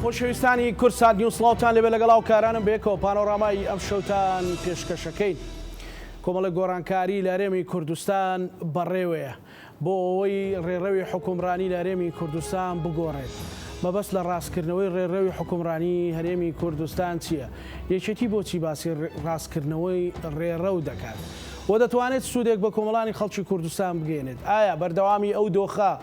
خۆشەویستانی کوردسات نیوز سڵاوتان لێبێ لەگەڵ هاوکارانم بەیەکەوە پانۆرامای ئەم شەوتان پێشکەشەکەین. کۆمەڵێک گۆڕانکاری لە هەرێمی کوردستان بەڕێوەیە. بۆ ئەوەی ڕێڕەوی حوکمڕانی لە هەرێمی کوردستان بگۆڕێت. مەبەست لە ڕاستکردنەوەی ڕێڕەوی حوکمڕانی هەرێمی کوردستان چییە؟ یەکێتی بۆچی باسی ڕاستکردنەوەی ڕێڕەو دەکات و دەتوانێت سوودێک بە کۆمەڵانی خەڵکی کوردستان بگەیەنێت؟ ئایا بەردەوامی ئەو دۆخە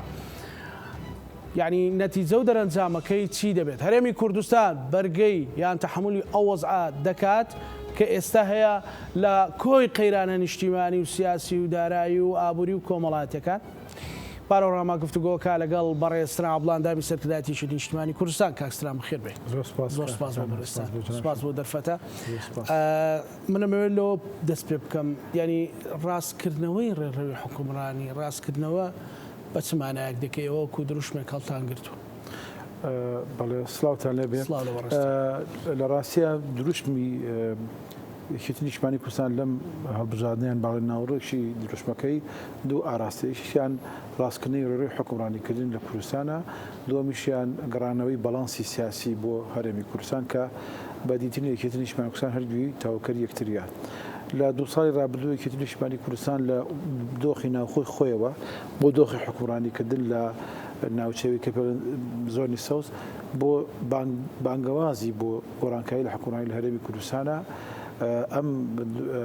یانی نەتیجە و دەرەنجامەکەی چی دەبێت؟ هەرێمی کوردستان بەرگەی یان تەحەمولی ئەو وەزعە دەکات کە ئێستا هەیە لە کۆی قەیرانە نیشتیمانی و سیاسی و دارایی و ئابووری و کۆمەڵایەتیەکان؟ پانۆراما گفتوگۆکە لەگەڵ بەڕێز ستران عەبدوڵا ئەندامی سەرکردایەتی یەکێتی نیشتیمانی کوردستان. کاک ستران بەخێر بێی. زۆر سپاس زۆر کاک سپاس بۆ حەسەن، بەڕێزتان. سپاس بۆ جەنابت. سپاس بۆ دەرفەتە. زۆر سپاس. من ئەمەوێت لەوە دەست پێ بکەم یانی ڕاستکردنەوەی ڕێڕەوی حوکمڕانی، ڕاستکردنەوە بە چ مانایەک دێ کە ئێوە وەکوو دروشمێک هەڵتان گرتووە؟ بەڵێ سڵاوتان لێ بێ. سڵاو لە بەڕێزتان. لە ڕاستیا دروشمی یەکێتی نیشتمانی کوردستان لەم هەڵبژاردنەیان باڵی ناوەڕۆکی دروشمەکەی دوو ئاراستە یەکێکیان ڕاستکردنی ڕێڕەوی حوکمڕانیکردن لە کوردستانە دووەمیشیان گەڕانەوەی باڵانسی سیاسی بۆ هەرێمی کوردستان کە بە دیتنی یەکێتی نیشتمانی کوردستان هەردووی تەواوکەری یەکتریە. لە دوو ساڵی ڕابردوو یەکێتی نیشتمانی کوردستان لە دۆخی ناوخۆی خۆیەوە بۆ دۆخی حوکمڕانیکردن لە ناوچەوی کە پێڵێن زۆنی سەوز بۆ بانگەوازی بۆ گۆڕانکاری لە حوکمڕانی لە هەرێمی کوردستانە ئەم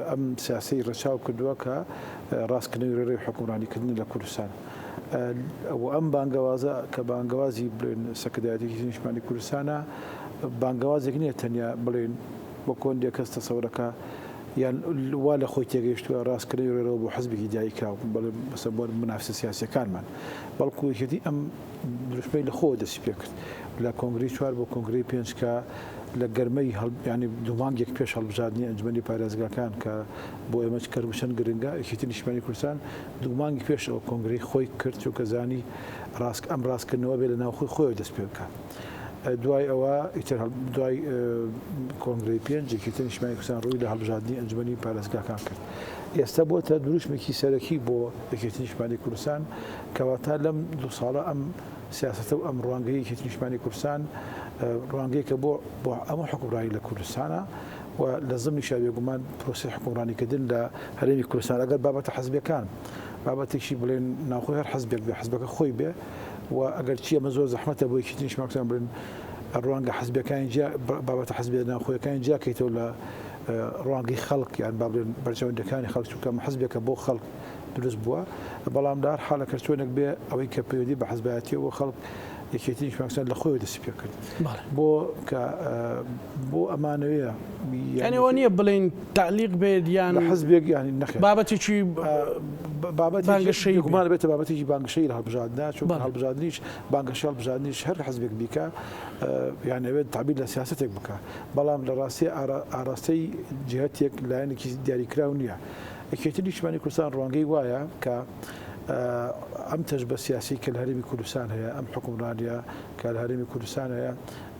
ئەم سیاسەی ڕەچاو کردووە کە ڕاستکردنەوەی ڕێڕەوی حوکمڕانیکردن لە کوردستان و ئەم بانگەوازە کە بانگەوازی بڵێن سەرکردایەتی یەکێتی نیشتمانی کوردستانە بانگەوازێک نییە تەنیا بڵێن وەک هەندێک کەس تەسەورەکە یان وا لە خۆی تێگەیشتووە ڕاستکردنەوەی ڕێڕەوە بۆ حزبێکی دیاریکراو بەڵێ مەسەلەن بۆ منافسە سیاسیەکانمان بەڵکو یەکێتی ئەم دروشمەی لە خۆوە دەستی پێکرد لە کۆنگرەی چوار بۆ کۆنگرەی پێنج کە لە گەرمەی ینی دوو مانگێک پێش هەڵبژاردنی ئەنجومەنی پارێزگاکان کە بۆ ئێمە کەرکوک چەند گرنگە یەکێتی نیشتمانی کوردستان دوو مانگی پێش ئەوە کۆنگرەی خۆی کرد چونکە زانی ڕاست ئەم ڕاستکردنەوە بێ لە ناوخۆی خۆیەوە دەست پێ بکات. دوای ئەوە ئیتر دوای کۆنگرەی پێنج یەکێتی نیشتمانی کوردستان ڕووی لە هەڵبژاردنی ئەنجومەنی پارێزگاکان کرد. ئێستا بۆتە دروشمێکی سەرەکی بۆ یەکێتی نیشتمانی کوردستان کەواتە لەم دوو ساڵە ئەم سیاسەتە و ئەم ڕوانگەی یەکێتی نیشتمانی کوردستان ڕوانگەیەکە بۆ بۆ ئەمە حوکمڕانی لە کوردستانە و لە زمنیشا بێگومان پرۆسەی حوکمڕانیکردن لە هەرێمی کوردستان ئەگەر بابەتە حزبیەکان بابەتێکی بڵێن ناوخۆی هەر حزبێک بێ حزبەکە خۆی بێ و ئەگەرچی ئەمە زۆر زەحمەتە بۆ یەکێتی نیشتمانی کوردستان بڵێن ڕوانگە حزبیەکانی جیا بابەتە حزبیە ناوخۆیەکانی جیا کەیتەوە لە ڕوانگەی خەڵک یان با بڵێن بەرژەوەندەکانی خەڵک چونکە ئەمە حزبێکە بۆ خەڵک دروست بووە بەڵام لە هەر حاڵێک هەر چۆنێک بێ ئەوەی کە پەیوەندی بە حزبایەتیەوە خەڵک یەکێتی نیشتمانی کوردستان لە خۆیەوە دەستی پێ کرد بۆ کە بۆ ئەمانەوێ یانی ئەوە نییە بڵێین تەعلیق بێت یان لە حزبێک یانی نەخێر بابەتێکی بابەتێکی بانگەشەیی بێت. بێگومان بێتە بابەتێکی بانگەشەیی لە هەڵبژاردنا چونکە بەڵێ. هەڵبژاردنیش بانگەشەی هەڵبژاردنیش هەر حزبێک بیکا یان ئەوێت تەعبیر لە سیاسەتێک بکا بەڵام لە ڕاستییا ئاراستەی جیهەتێک لایەنێکی دیاریکراو نییە یەکێتی نیشتمانی کوردستان ڕوانگەی وایە کە ئەم تەجروبە سیاسی کە لە هەرێمی کوردستان هەیە ئەم حوکمڕانیە کە لە هەرێمی کوردستان هەیە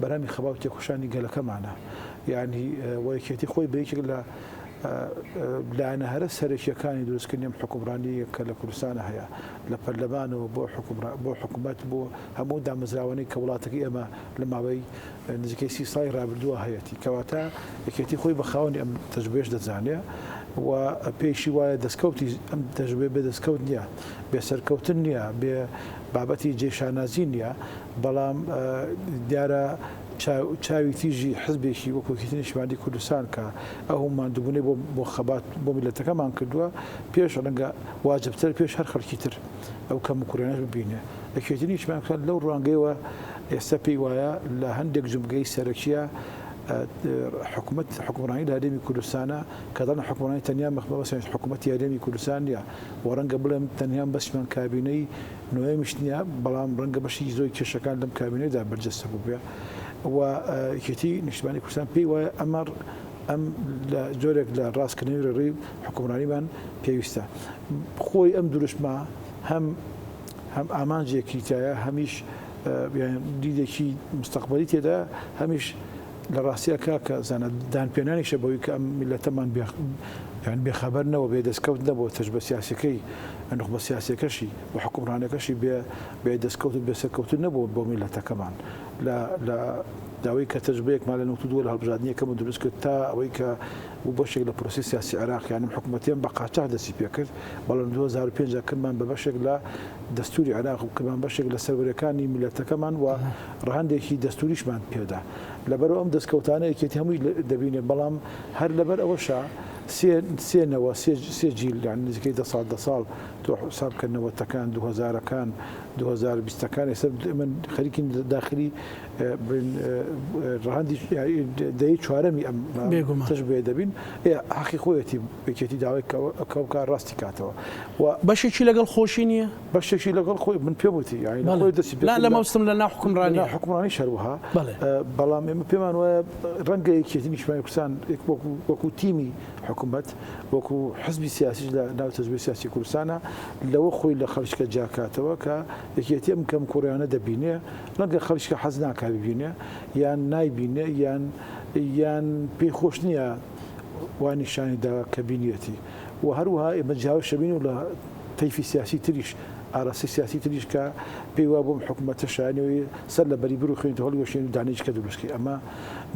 بەرهەمی خەبات و تێکۆشانی گەلەکەمانە یانی و یەکێتی خۆی بە یەکێک لە لایەنە هەرە سەرەکیەکانی دروستکردنی ئەم حوکمڕانیە کە لە کوردستانە هەیە لە پەرلەمانەوە بۆ حوکمڕا بۆ حکومەت بۆ هەموو دامەزراوانەی کە وڵاتەکەی ئێمە لە ماوەی نزیکەی سی ساڵی رابردووە هەیەتی کەواتە یەکێتی خۆی بە خاوەنی ئەم تەجروبەیەش دەزانێ و پێیشی وایە دەستکەوتی ئەم تەجروبەیە بێ دەستکەوت نییە بێ سەرکەوتن نییە بێ بابەتی جێ شانازی نییە بەڵام دیارە چاوی تیژی حزبێکی وەکو یەکێتی نیشتمانی کوردستان کە ئەو ماندووبوونەی بۆ بۆ خەبات بۆ میللەتەکەمان کردووە پێش ڕەنگە واجبتر پێش هەر خەڵکی تر ئەو کەموکوڕیانەش ببینێ. یەکێتی نیشتمانی کوردستان لەو ڕوانگەیەوە ئێستا پێی وایە لە هەندێک جومگەی سەرەکیە حکومەت حکومڕانی لە هەرێمی کوردستانە کە دەڵێن حکومڕانی تەنیا مەبەستیان حکومەتی هەرێمی کوردستان نییە و ڕەنگە بڵێم تەنیا بەشمان کابینەی نۆیەمیش نییە بەڵام ڕەنگە بەشی زۆری کێشەکان لەم کابینەدا بەرجەستە بووبێ و یەکێتی نیشتمانی کوردستان پێی وایە ئەمە ئەم لە جۆرێک لە ڕاستکردنەوەی ڕێڕەوی حکومڕانیمان پێویستە خۆی ئەم دروشمە هەم هەم ئامانجێکی تایە هەمیش دیدێکی مستەقبەلی تێدا هەمیش لە ڕاستیا کاکە زانا دانپێنانیشە بەوەی کە ئەم میللەتەمان بێ یان بێخەبەر نەوە بێ دەستکەوت نەبووە تەجروبە سیاسیەکەی نوخبە سیاسیەکەشی و حوکمڕانەکەشی بێ بێ دەستکەوت و بێ سەرکەوتن نەبووە بۆ میللەتەکەمان. لە لە داوەی کە تەجروبەیەکمان لە 92 لە هەڵبژاردنی یەکەم دروست کرد تا ئەوەی کە بوو بەشێک لە پرۆسەی سیاسی عێراق یان ئەم حکوومەتیان بە قاچاخ دەستی پێکرد بەڵام 2005 کردمان بە بەشێک لە دەستوری عێراق و کردمان بەشێک لە سەروەریەکانی میللەتەکەمان و ڕەهەندێکی دەستوریشمان پێدا لەبەرئەوە ئەم دەستکەوتانە یەکێتی هەمووی دەبینێ بەڵام هەر لەبەر ئەوەشە سێ سێ نەوە سێ سێ جیل یان نزیکەی دە ساڵ دە ساڵ تۆ حساب کە نەوەتەکان دوو هەزارەکان دوو هەزار و بیستەکان ئێستا من خەریکین داخلی بڵێن ڕەهەندی دەی چوارەمی ئەم بێگومان تەجروبەیە دەبین ئێ حەقی خۆیەتی یەکێتی داوای کە بکا ڕاستی کاتەوە و بەشێکی لەگەڵ خۆشی نییە؟ بەشێکی لەگەڵ خۆی من پێم وتی یانی لە خۆی دەستی پێ نا لە مەبەستم لە ناو حوکمڕانی لە حوکمڕانیش هەروەها بەڵام ئێمە پێمان وایە ڕەنگە یەکێتی نیشتمانی کوردستان وەکو وەکو تیمی حکوومەت وەکو حزبی سیاسیش لە ناو تەجروبەی سیاسی کوردستانە لەوە خۆی لە خەڵکە جیاکاتەوە کە یەکێتی ئەم کەم کوڕیانە دەبینێ ڕەنگە خەڵکە حەز ناکا ببینێ یان نایبینێ یان یان پێی خۆش نییە وا نیشانی دا کە بینیەتی و هەروەها ئێمە جیاوە شەبین و لە تەیفی سیاسی تریش ئاراستەی سیاسی تریش کە پێی وابوو ئەم حکومەتە شایەنی ئەوەیە سەر لە بەری بروخێنیت و هەڵیوەشێنیت و دانەی دیکە دروست کەی. ئەمە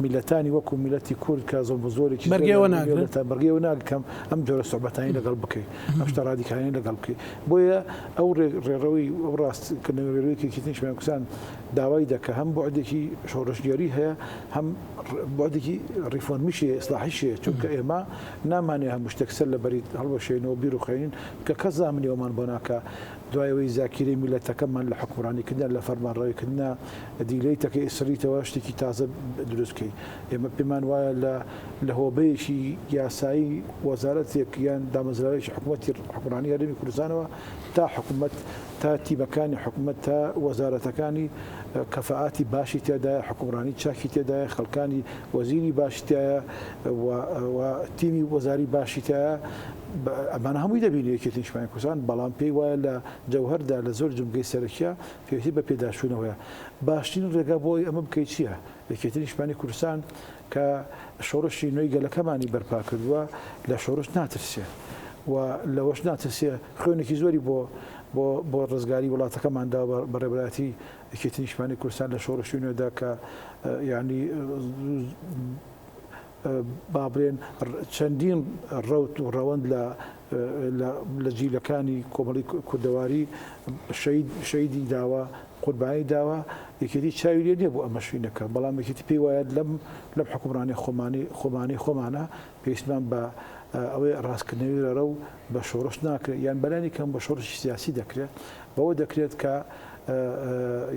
میللەتانی وەکو میللەتی کورد کە زوڵم و زۆرێکی بەرگەی زۆریان ئەوە بینیوە ناگرن. لە تا بەرگەی ئەوە ناگرن کە ئەم جۆرە سوعبەتانەی لەگەڵ بکەی، ئەم شتە ڕادیکالانەی لەگەڵ بکەی. بۆیە ئەو ڕێ ڕێڕەوی ئەو ڕاست کردنەوەی ڕێڕەوی کە یەکێتی نیشتمانی کوردستان داوای دەکا هەم بوعدێکی شۆڕشگێری هەیە هەم بوعدێکی ڕیفۆرمیشی هەیە، ئیسلاحیشی هەیە. چونکە ئێمە نامانەوێ هەموو شتێک سەر لە بەری هەڵوەشێنەوە بیڕوخێنین کە کەس زامنی ئەومان بۆ ناکا دوای ئەوەی زاکیرەی میللەتەکەمان لە حوکمڕانیکردنا لە فەرمانڕەویکردنا دیلەیتەکەی ئیسڕیتەوە شتێکی تازە دروست بکەی ئێمە پێمان وایە لە لە هۆبەیەکی یاسایی وەزارەتێک یان دامەزراوەیەکی حکومەتی حکومڕانی هەرێمی کوردستانەوە تا حکومەت تا تیمەکانی حکومەت تا وەزارەتەکانی کەفائاتی باشی تێدایە حکومڕانی چاکی تێدایە خەڵکانی وەزیری باشی تایە و تیمی وەزاری باشی تایە ئەمانە هەمووی دەبینی یەکێتی نیشتمانی کوردستان بەڵام پێی وایە لە جەوهەردا لە زۆر جومگەی سەرەکیە پێویستی بە پێداچوونەوەیە باشترین ڕێگا بۆ ئەوەی ئەمە بکەیت چییە؟ یەکێتی نیشتمانی کوردستان کە شۆڕشی نوێی گەلەکەمانی بەرپا کردووە لە شۆڕش ناترسێ و لەوەش ناترسێ خوێنێکی زۆری بۆ بۆ بۆ ڕزگاری وڵاتەکەمان داوە بە ڕێبەرایەتی یەکێتی نیشتمانی کوردستان لە شۆڕشی نوێدا کە یعنی با بڵێن چەندین ڕەوت و ڕەوەند لە لە جیلەکانی کۆمەڵی کوردەواری شەهید شەهیدی داوە قوربانی داوە یەکێتی چاوی لێ نییە بۆ ئەمە شوینەکە بەڵام یەکێتی پێی وایە لەم لەم حکومڕانی خۆمانی خۆمانی خۆمانە پێویستمان بە ئەوەی ڕاستکردنەوەی ڕێڕەو بە شۆڕش ناکرێت یان بەلانی کەم بە شۆڕشی سیاسی دەکرێت بەوە دەکرێت کە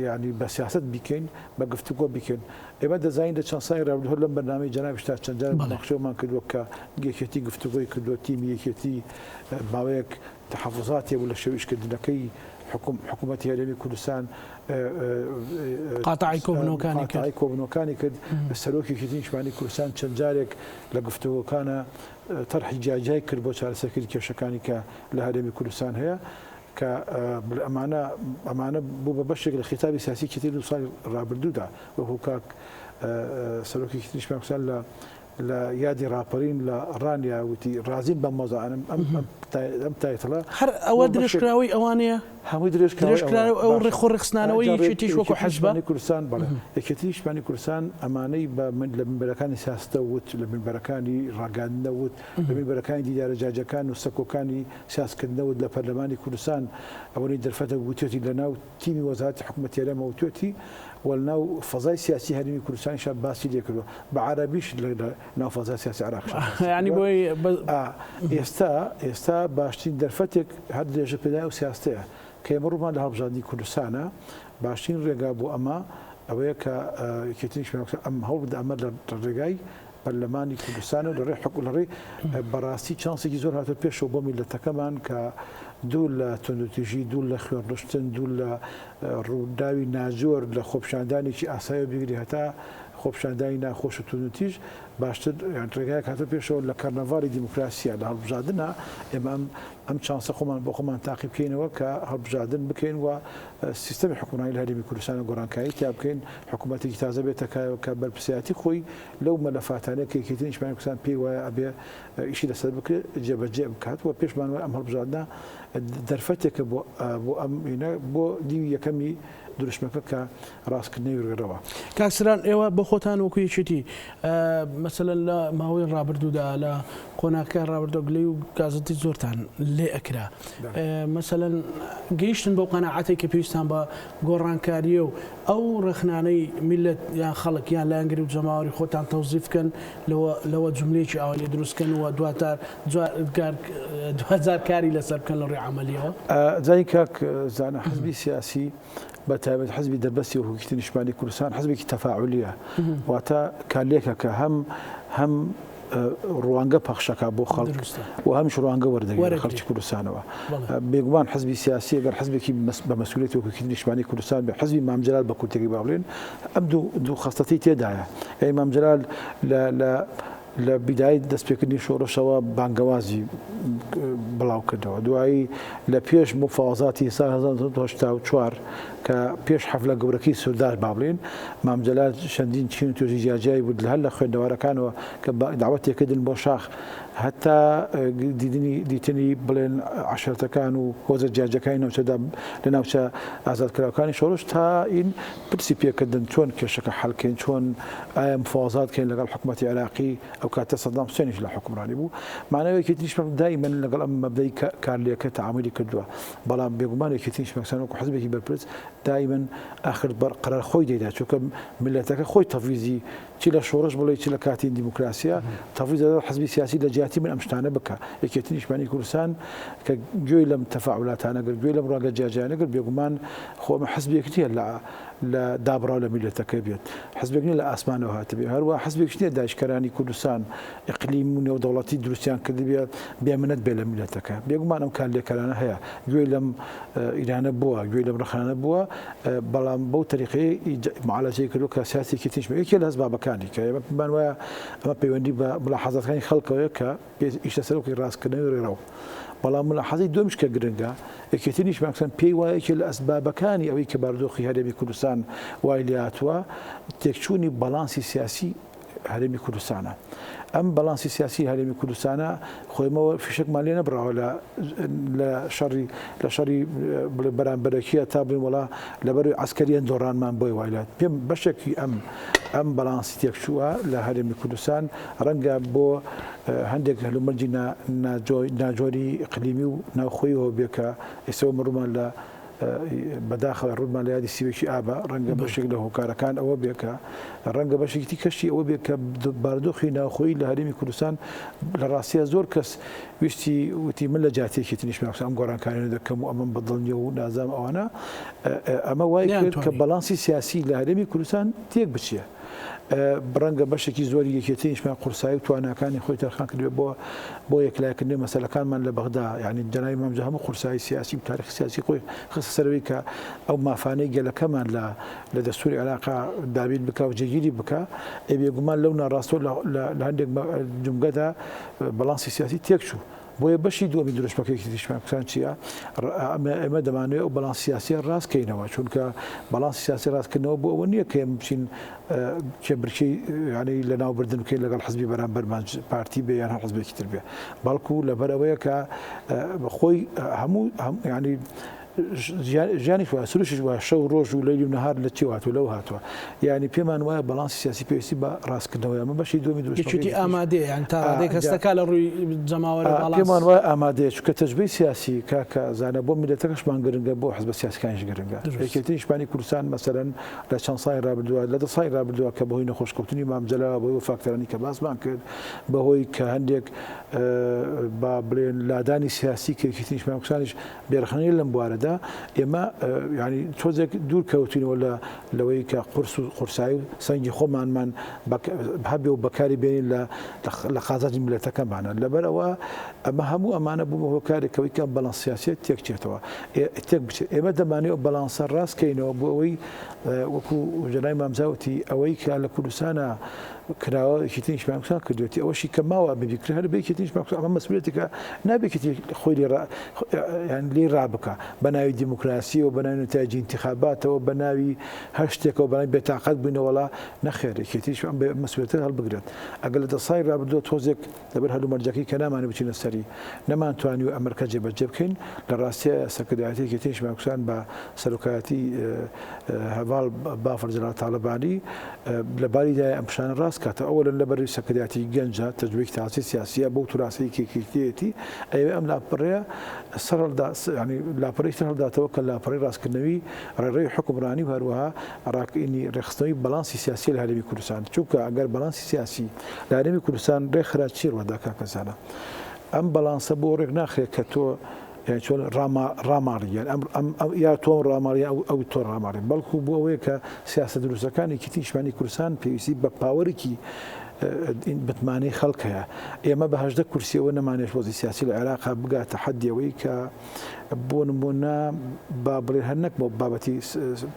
یانی بە سیاسەت بیکەین بە گفتوگۆ بیکەین ئێمە دەزانین لە چەند ساڵی ڕابردوو هەر لەم بەرنامەی جەنابیشتا چەند جار مناقشەمان کردووە کە یەکێتی گفتوگۆی کردووە تیمی یەکێتی ماوەیەک تەحەفوزاتی هەبوو لە شێوەی ئیشکردنەکەی حکوومەتی هەرێمی کوردستان قاتعی کۆبوونەوەکانی کرد قاتعی کۆبوونەوەکانی کرد سەرۆکی یەکێتی نیشتمانی کوردستان چەند جارێک لە گفتوگۆکانە تەرحی جیاجیای کرد بۆ چارەسەرکردنی کێشەکانی کە لە هەرێمی کوردستان هەیە کە ئەمانە ئەمانە بوو بە بەشێک لە خیتابی سیاسی یەکێتی لە ساڵی ڕابردوودا وەکو کاک سەرۆکی یەکێتی نیشتمانی کوردستان لە لە یادی ڕاپەرین لە ڕانیا وتی ڕازیم بەم وەزعانەم ئەم ئەم تایتڵە هەر ئەوە درێژکراوەی ئەوانەیە هەمووی درێژکراوەی درێژکراوەی ئەو ڕێ خۆ ڕێکخستنانەوەی یەکێتیش وەکو حزبە کوردستان بەڵێ یەکێتی نیشتمانی کوردستان ئەمانەی بە من لە مینبەرەکانی سیاسەتە وت لە مینبەرەکانی ڕاگەیاندنە وت لە مینبەرەکانی دیدارە جیاجیاکان و سەکۆکانی سیاسکردنەوە لە پەرلەمانی کوردستان ئەوەنەی دەرفەتە وتوێتی لە ناو تیمی وەزارەتی حکومەتی هەرێمە وتوێتی و لە ناو فەزای سیاسی هەرێمی کوردستانیشا باسی لێ کردووە بە عەرەبیش لە ناو فەزای سیاسی عێراقیشا باسی یانی کردووە. بۆی بە ئێستا ئێستا باشترین دەرفەتێک هەر درێژە پێدانی ئەو سیاستەیە کە ئێمە ڕوومان لە هەڵبژاردنی کوردستانە باشترین ڕێگا بۆ ئەمە ئەوەیە کە یەکێتی نیشتمانی کوردستان ئەم هەوڵ بدە ئەمە لە ڕێگای پەرلەمانی کوردستان و لەڕێی حکو لەڕێی بەڕاستی چانسێکی زۆر هاتووە پێشەوە بۆ میللەتەکەمان کە دوور لە توندوتیژی دوور لە خوێنڕشتن دوور لە ڕووداوی ناجۆر لە خۆپیشاندانێکی ئاسایەوە بیگری هەتا خۆپیشاندانی ناخۆش و توندوتیژ باشتر ڕێگایەک هاتووە پێشەوە لە کەرنەڤاڵی دیموکراسیە لە هەڵبژاردنە ئێمە ئەم. ئەم چانسە خۆمان بۆ خۆمان تاقی بکەینەوە کە هەڵبژاردن بکەین و سیستەمی حوکمڕانی لە هەرێمی کوردستان گۆڕانکاری تیا بکەین، حکوومەتێکی تازە بێتە کایەوە کە بەرپرسیارەتی خۆی لەو مەلەفاتانەی کە یەکێتی نیشتمانی کوردستان پێی وایە ئەبێ ئیشی لەسەر بکرێت جێبەجێ بکات و پێشمان وایە ئەم هەڵبژاردنە دەرفەتێکە بۆ بۆ ئەم بۆ دیوی یەکەمی دروشمەکە کە ڕاستکردنەوەی ڕێڕەوە. کاک سران ئێوە بۆ خۆتان وەکو یەکێتی مەسەلەن لە ماوەی ڕابردوودا لە قۆناغەکانی ڕابردوو گلەی و گازەتی زۆرتان لێ ئەکرا مەسەلەن گەیشتن بەو قەناعەتەی کە پێویستان بە گۆڕانکارییە و ئەو ڕەخنانەی میللەت یان خەڵک یان لایەنگری و جەماوەری خۆتان تەوزیف بکەن لەوە لەوە جوملەیەکی ئاوا لێ دروست کەن و دواتار دواجار کاری لەسەر بکەن لە ڕووی عەمەلیەوە؟ زانی کاک زانا حزبی سیاسی بە تایبەت حزبی دەربەستی وەکو یەکێتی نیشتمانی کوردستان حزبێکی تەفاعولیە واتە کارلێکە کە هەم هەم ڕوانگە پەخشەکە بۆ خەڵک و هەمیش ڕوانگە وەردەگرێت خەڵکی کوردستانەوە بێگومان حزبی سیاسی گەر حزبێکی بە مەسئولیەت وەکو یەکێتی نیشتمانی کوردستان بێ حزبی مام جەلال بە کورتەکەی با بڵێن ئەم دوو خەسڵەتی تێدایە ئەی مام جەلال لە لە لە بیدایەی دەستپێکردنی شۆڕشەوە بانگەوازی بڵاوکردەوە، دوایی لە پێش موفاوەزاتی ساڵی 1984 کە پێش حەفلە گەورەکەی سورداش با بڵێین مام جەلال چەندین چین و توێژی جیاجیای بوو هەر لە خوێندەوارەکانەوە کە دەعوەتی کردن بۆ شاخ هەتا دیدنی دیتنی بڵێن عەشرەتەکان و هۆزە جیاجیاکانی ناوچەدا لە ناوچە ئازادکراوەکانی شۆڕش تا این پرسی پێکردن چۆن کێشەکە حەل کەین چۆن ئایا مفاوەزات کەین لەگەڵ حکومەتی عێراقی ئەو کاتە سەدام حوسێنیش لە حوکمڕانی بوو مانای یەکێتی نیشتمان دایمەن لەگەڵ ئەم مەبدەی کارلێکە تەعامولی کردووە بەڵام بێگومان یەکێتی نیشتمان وەکو حزبێکی بەرپرس دایمەن ئاخر بەر قەرار خۆی دەیدا چونکە میللەتەکە خۆی تەفویزی چی لە شۆڕش بڵێ چ لە کاتی دیموکراسیە تەفویز دەدات حزبی سیاسی لە جیاتی من ئەم شتانە بکە یەکێتی نیشتمانی کوردستان کە گوێی لەم تەفاعولاتانە گرت گوێی لەم ڕوانگە جیاجیانە گرت بێگومان خۆ ئەمە حزبێک نییە لە لە دابڕاو لە میللەتەکەی بێت، حزبێک نییە لە ئاسمانەوە هاتبێ، هەروەها حزبێکیش نییە داگیرکەرانی کوردستان، ئیقلیم و نێودەوڵەتی دروستیان کردبێ، بێ منەت بێ لە میللەتەکە. بێگومان ئەم کارلێکەرانە هەیە، گوێی لەم ئیرانە بووە، گوێی لەم ڕەخنانە بووە، بەڵام بەو تەریقەیە معالەجەی کردووە کە سیاسێکی تریش بێ. یەکێ لە ئەسبابەکانی کە ئێمە پێمان وایە ئەمە پەیوەندی بە ملاحەزاتەکانی خەڵکەوەیە کە ئیش لەسەر وەکی ڕاستکردنەوەی ڕێڕەو. بەڵام ملاحەزەی دووەمیش کە گرنگە، یەکێتی نیشتمانکردستان پێی وایە یەکێ لە ئەسبابەکانی ئەوەی کە بارودۆخی هەرێمی کوردستان وای لێهاتووە، تێکچوونی باڵانسی سیاسی هەرێمی کوردستانە. ئەم باڵانسی سیاسی هەرێمی کوردستانە خۆ ئێمەوە فیشەکمان لێ نەبراوە لە لە شەڕی لە شەڕی بڵێ بەرامبەرەکیە تا بڵێن وەڵا لەبەروی عەسکەریان دۆڕانمان بۆی وای لات پێم بەشێکی ئەم ئەم باڵانسی تێکچووە لە هەرێمی کوردستان ڕەنگە بۆ هەندێک هەلومەرجی ناجۆری ئیقلیمی و ناوخۆیەوە بێ کە ئێستا ئێمە ڕوومان لە بەداخەوە ڕوومان لە یادی سیوەکی ئابە، ڕەنگە بەشێک لە هۆکارەکان ئەوە بێ کە ڕەنگە بەشێکی تری کەشی ئەوە بێ کە بارودۆخی ناوخۆیی لە هەرێمی کوردستان لە ڕاستییا زۆر کەس ویستی وتی من لە جیاتی یەکێتی نیشتمانی کوردستان ئەم گۆڕانکاریانە دەکەم و ئەمەم بەدڵ نییە و نازانم ئەوانە ئەمە وای کرد کە باڵانسی سیاسی لە هەرێمی کوردستان تێک بچێ. ڕەنگە بەشێکی زۆری یەکێتی نیشتمان قورسایی و تواناکانی خۆی تەرخان کردبێت بۆ بۆ یەکلایکردنەوەی مەسەلەکانمان لە بەغدا، یانی جەنابی مام جەلال هەموو قورسایی سیاسی و تاریخی سیاسی خۆی خستە سەر ئەوەی کە ئەو مافانەی گەلەکەمان لە لە دەستوری عێراقا دابین بکا و جێگیری بکا، ئێ بێگومان لەو ناڕاستەوە لە هەندێک جومگەدا باڵانسی سیاسی تێکچوو. بۆیە بەشی دووەمی دروشمەکەی یەکێتی نیشتمانی کوردستان چییە؟ ئێمە دەمانەوێت ئەو باڵانسی سیاسییە ڕاست کەینەوە، چونکە باڵانسی سیاسی ڕاستکردنەوە بۆ ئەوە نییە کە ئێمە بچین کێبرکێی یانی لەناوبردن بکەین لەگەڵ حزبی بەرامبەرمان پارتی بێ یان هەر حزبێکی تر بێ، بەڵکو لەبەر ئەوەیە کە خۆی هەموو یانی ژیانیش وایە سروشیش وایە شەو ڕۆژ و لەیلی و نەهار لە چیەوە هاتووە لەو هاتووە یانی پێمان وایە باڵانسی سیاسی پێویستی بە ڕاستکردنەوەیە ئەمە بەشی دووەمی دروشمەکەی یەکێتی ئامادەیە یان تا ڕادەیەک هەستەکا لە ڕووی جەماوەرە باڵانس پێمان وایە ئامادەیە چونکە تەجروبەی سیاسی کاکە زانا بۆ میللەتەکەشمان گرنگە بۆ حزبە سیاسیەکانیش گرنگە یەکێتی نیشتمانی کوردستان مەسەلەن لە چەند ساڵی ڕابردووە لە دە ساڵی ڕابردووە کە بەهۆی نەخۆشکەوتنی مام جەلالەوە بەهۆی ئەو فاکتەرانەی کە باسمان کرد بەهۆی کە هەندێک با بڵێن لادانی سیاسی کە یەکێتی نیشتمانی کوردستانیش بێ ڕەخنە نیە لەم بوارەدا. کوردستاندا ئێمە یانی تۆزێک دوور کەوتینەوە لە لەوەی کە قورس و قورسایی و سەنگی خۆمانمان هەبێ و بەکاری بێنین لە لە قازانجی میللەتەکەمانە. لەبەر ئەوە ئەمە هەموو ئەمانە بوو بە هۆکارێک کەوەی کە ئەم بەڵانس سیاسیە تێک چێتەوە تێک بچێت. ئێمە دەمانەوێت ئەو بەڵانسە ڕاست کەینەوە بۆ ئەوەی وەکو جەنابی مام جا وتی ئەوەی کە لە کوردستانە کراوە یەکێتی نیشتمانی کوردستان کردوێتی ئەوەشی کە ماوە ئەبێ بیکرێ هەر بە یەکێتی نیشتمانی کوردستان ئەمە مەسئولیەتێکە نابێ یەکێتی خۆی لێ ڕا یان لێی ڕابکا بە ناوی دیموکراسیەوە بە ناوی نەتایجی ئینتیخاباتەوە بە ناوی هەر شتێکەوە بە ناوی بێتاقەت بووینە وەڵا نەخێر یەکێتیش ئەم مەسئولیەتە هەڵبگرێت ئەگەر لە دەسای ڕابردووە تۆزێک لەبەر هەلومەرجەکەی کە نامانەوێت بچینە سەری، نەمانتوانیوە ئەم ئەرکە جێبەجێ بکەین، لە ڕاستیا سەرکردایەتی یەکێتی نیشتمانی کوردستان بە سەرۆکایەتی هەڤاڵ بافڵ جەلال تاڵەبانی لە باریدایە ئەم پشانە ڕاست کاتەوە. ئەوەلەن لەبەر سەرکردایەتی گەنجە، تەجروبەیەکی تازەی سیاسییە، بەو توراسەی کە یەکێتییەتی ئەیەوێ ئەم لاپەڕەیە سەرهەڵدا یانی لاپەڕەی سەر هەڵداتەوە کە لاپەڕەی ڕاستکردنەوی ڕێڕەوی حوکمڕانی و هەروەها ڕاکینی ڕێکخستنەوەی بەڵانسی سیاسییە لە هەرێمی کوردستان، چونکە ئەگەر بەڵانسی سیاسی لە هەرێمی کوردستان ڕێکخرا چی ڕوەدا کاکە زانا؟ ئەم بەڵانسە بۆ ڕێک ناخرێت کە تۆ یانی چۆن ڕاما ڕاماڵی یان ئەم ئەم ئەو یا تۆ ڕاماڵی ئەو ئەو تۆ ڕاماڵی بەڵکو بۆ ئەوەیە کە سیاسە دروستەکانی یەکێتی نیشتمانی کوردستان پێویستی بە پاوەرێکی متمانەی خەڵک هەیە ئێمە بە 18 کورسیەوە نەمانێش وەزی سیاسی لە عێراق بگاتە حەدی ئەوەی کە بۆ نمونە با بڵێ هەر نەک بۆ بابەتی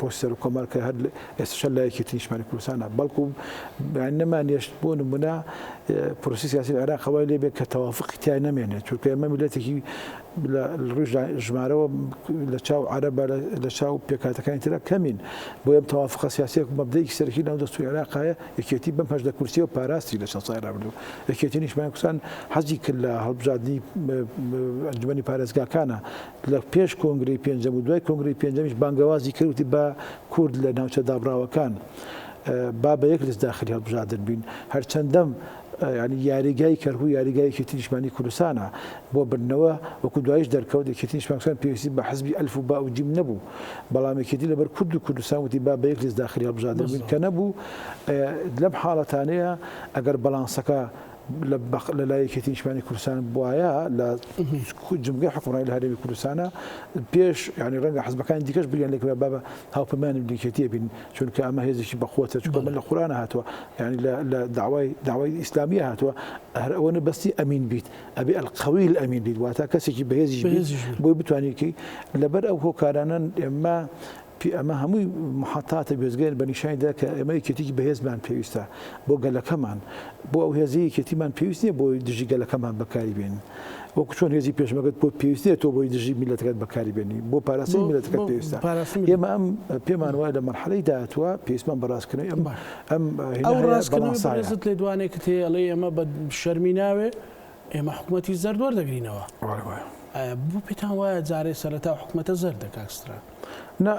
پۆستی سەرۆک کۆمار کە هەر ئێستاش لە یەکێتی نیشتمانی کوردستانە بەڵکو نەمانێشت بۆ نمونە پرۆسی سیاسی لە عێراق وای لێ بێت کە تەوافقی تیا نەمێنێت چونکە ئێمە میللەتێکی لە ڕووی ژمارەوە لە چاو عەرەبە لە چاو پێکهاتەکانی ترا کەمین بۆ ئەم تەوافقە سیاسیە مەبدەیەکی سەرەکی ناو دەستوری عێراقایە یەکێتی بەم 18 کورسیەوە پاراستی لە چەند ساڵی ڕابردوو یەکێتی نیشتمانی کوردستان حەزی کرد لە هەڵبژاردنی ئەنجومەنی پارێزگاکانە لە پێش کۆنگرەی پێنجەم و دوای کۆنگرەی پێنجەمیش بانگەوازی کرد وتی با کورد لە ناوچە دابڕاوەکان با بە یەک لیست داخلی هەڵبژاردن بین هەرچەندەم ینی یاریگای کەرکوک یاریگای یەکێتی نیشتمانی کوردستانە بۆ بردنەوە وەکو دوایش دەرکەوت یەکێتی نیشتمانی کوردستان پێویستی بە حزبی ئەلف و با و جیم نەبوو بەڵام یەکێتی لەبەر کورد و کوردستان وتی با بە یەک لیست داخلی هەڵبژاردن بین کە نەبوو لەم حاڵەتانەیە ئەگەر بەڵانسەکە لە لای یەکێتی نیشتمانی کوردستان بوایە لە جمگەی حکومڕانی لە هەرێمی کوردستانە پێش ینی ڕەنگە حزبەکانی دیکەش بریان لێک بابە هاوپەیمانی یەکێتیە بین چونکە ئەمە هێزێکی بەقوەتە چونکە من لە قورئانە هاتووە یعنی لە داوای داوای ئیسلامیە هاتووە هەر ئەوە نەبەستی ئەمین بیت ئەبێ القوی الامین بیت واتە کەسێکی بەهێزیش بیت بۆی بتوانیت لەبەر ئەو هۆکارانە ئێمە پی ئەمە هەمووی محەتاتە وێستگەیەن بە نیشانی دا کە ئێمە یەکێتیی بەهێزمان پێویستە بۆ گەلەکەمان، بۆ ئەو هێزەی یەکێتیمان پێویست نییە بۆی دژی گەلەکەمان بەکاری بێنین. وەکو چۆن هێزی پێشمەرگەت بۆ پێویست نییە تۆ بۆی دژی میللەتەکەت بەکاری بێنی، بۆ پاراستنی میللەتەکەت پێویستە. ئێمە ئەم پێمان وایە لە مەرحەلەی داهاتووە پێویستمان بە ڕاستکردنەوەی ئەم ئەم ئەو ڕاستکردنەوەی بەڕێزت لێدوانێکت هەیە ئەڵێی ئێمە بە شەرمی ناوێ ئێمە حکومەتی زەرد وەردەگرینەوە. ئایا بۆ پێتان وایە جارێ سەرەتا حکومەتە زەردە کاک ستران؟ نا